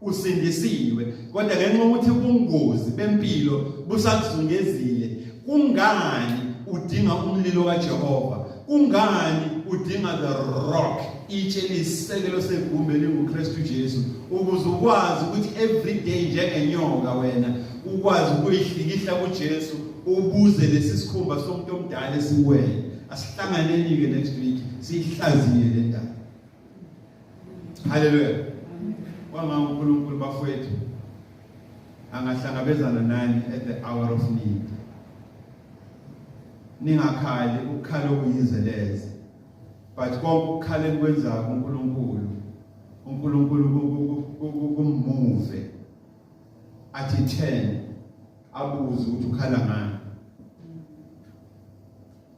usindisiwe, kodwa ngenxa yokuthi ubungozi bempilo busakuzungezile, kungani udinga umlilo kaJehova? Kungani udinga the rock, itshe eliyisisekelo segumbi elinguKristu Jesu, ukuze ukwazi ukuthi every day njengenyoka wena ukwazi ukuyihlikihla kuJesu, ubuze lesi sikhumba somuntu omdala esiwele. Asihlanganeni-ke next week siyihlaziye le ndaba. Haleluya. Kwanga uNkulunkulu bafowethu angahlangabezana nani at the hour of need. Ningakhali ukukhala okuyizeleze, but konke ukukhala enikwenzayo kuNkulunkulu, uNkulunkulu kummuve athi 10 abuze ukuthi ukhala ngani.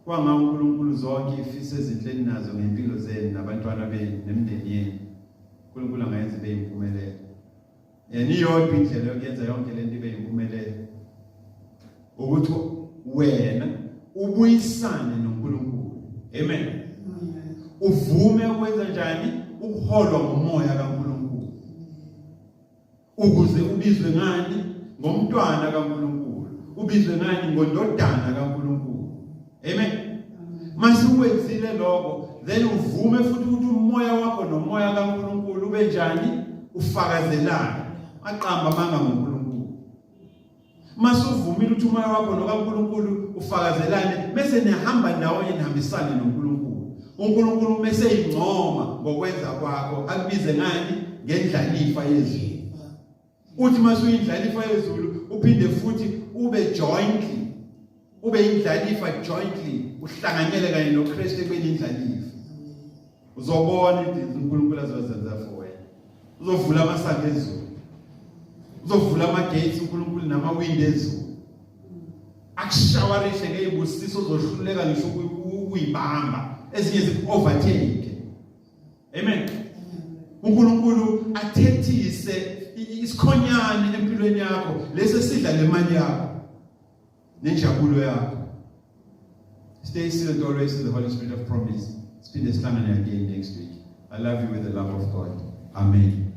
Kwanga uNkulunkulu zonke ifiso ezinhle eninazo ngempilo zenu nabantwana benu nemindeni yenu, uNkulunkulu angayenza ibe yimpumelelo. Yena iyodwa indlela yokuyenza yonke lento ibe yimpumelelo, ukuthi wena ubuyisane noNkulunkulu. Amen. Uvume ukwenza njani? Ukuholwa ngumoya kaNkulunkulu, ukuze ubizwe ngani? Ngomntwana kaNkulunkulu. Ubizwe ngani? Ngondodana kaNkulunkulu. Amen. Mase ukwenzile lokho, then uvume futhi ukuthi umoya wakho nomoya kaNkulunkulu ube njani? Ufakazelane. Aqamba amanga ngoNkulunkulu. Mase uvumile ukuthi umoya wakho nokaNkulunkulu ufakazelane, bese nihamba ndawonye nihambisane noNkulunkulu. uNkulunkulu mese ingcoma ngokwenza kwakho, akubize ngani? Ngendlalifa yezulu. Uthi mase uyindlalifa yezulu, uphinde futhi ube jointly, ube indlalifa jointly, uhlanganyele kanye noKristu ekubeni indlalifa. Uzobona izinto uNkulunkulu azozenza for wena. Uzovula amasango ezulu, uzovula ama-gates uNkulunkulu namawindi ezulu, akushawarishe ngezibusiso ozohluleka ngisho ukuyibamba, ezinye ziku-overtake. Amen. uNkulunkulu athethise isikhonyane empilweni yakho lesi esidla le mali yakho nenjabulo yakho. Stay sealed always in the Holy Spirit of promise. Siphinde sihlangane again next week. I love you with the love of God. Amen.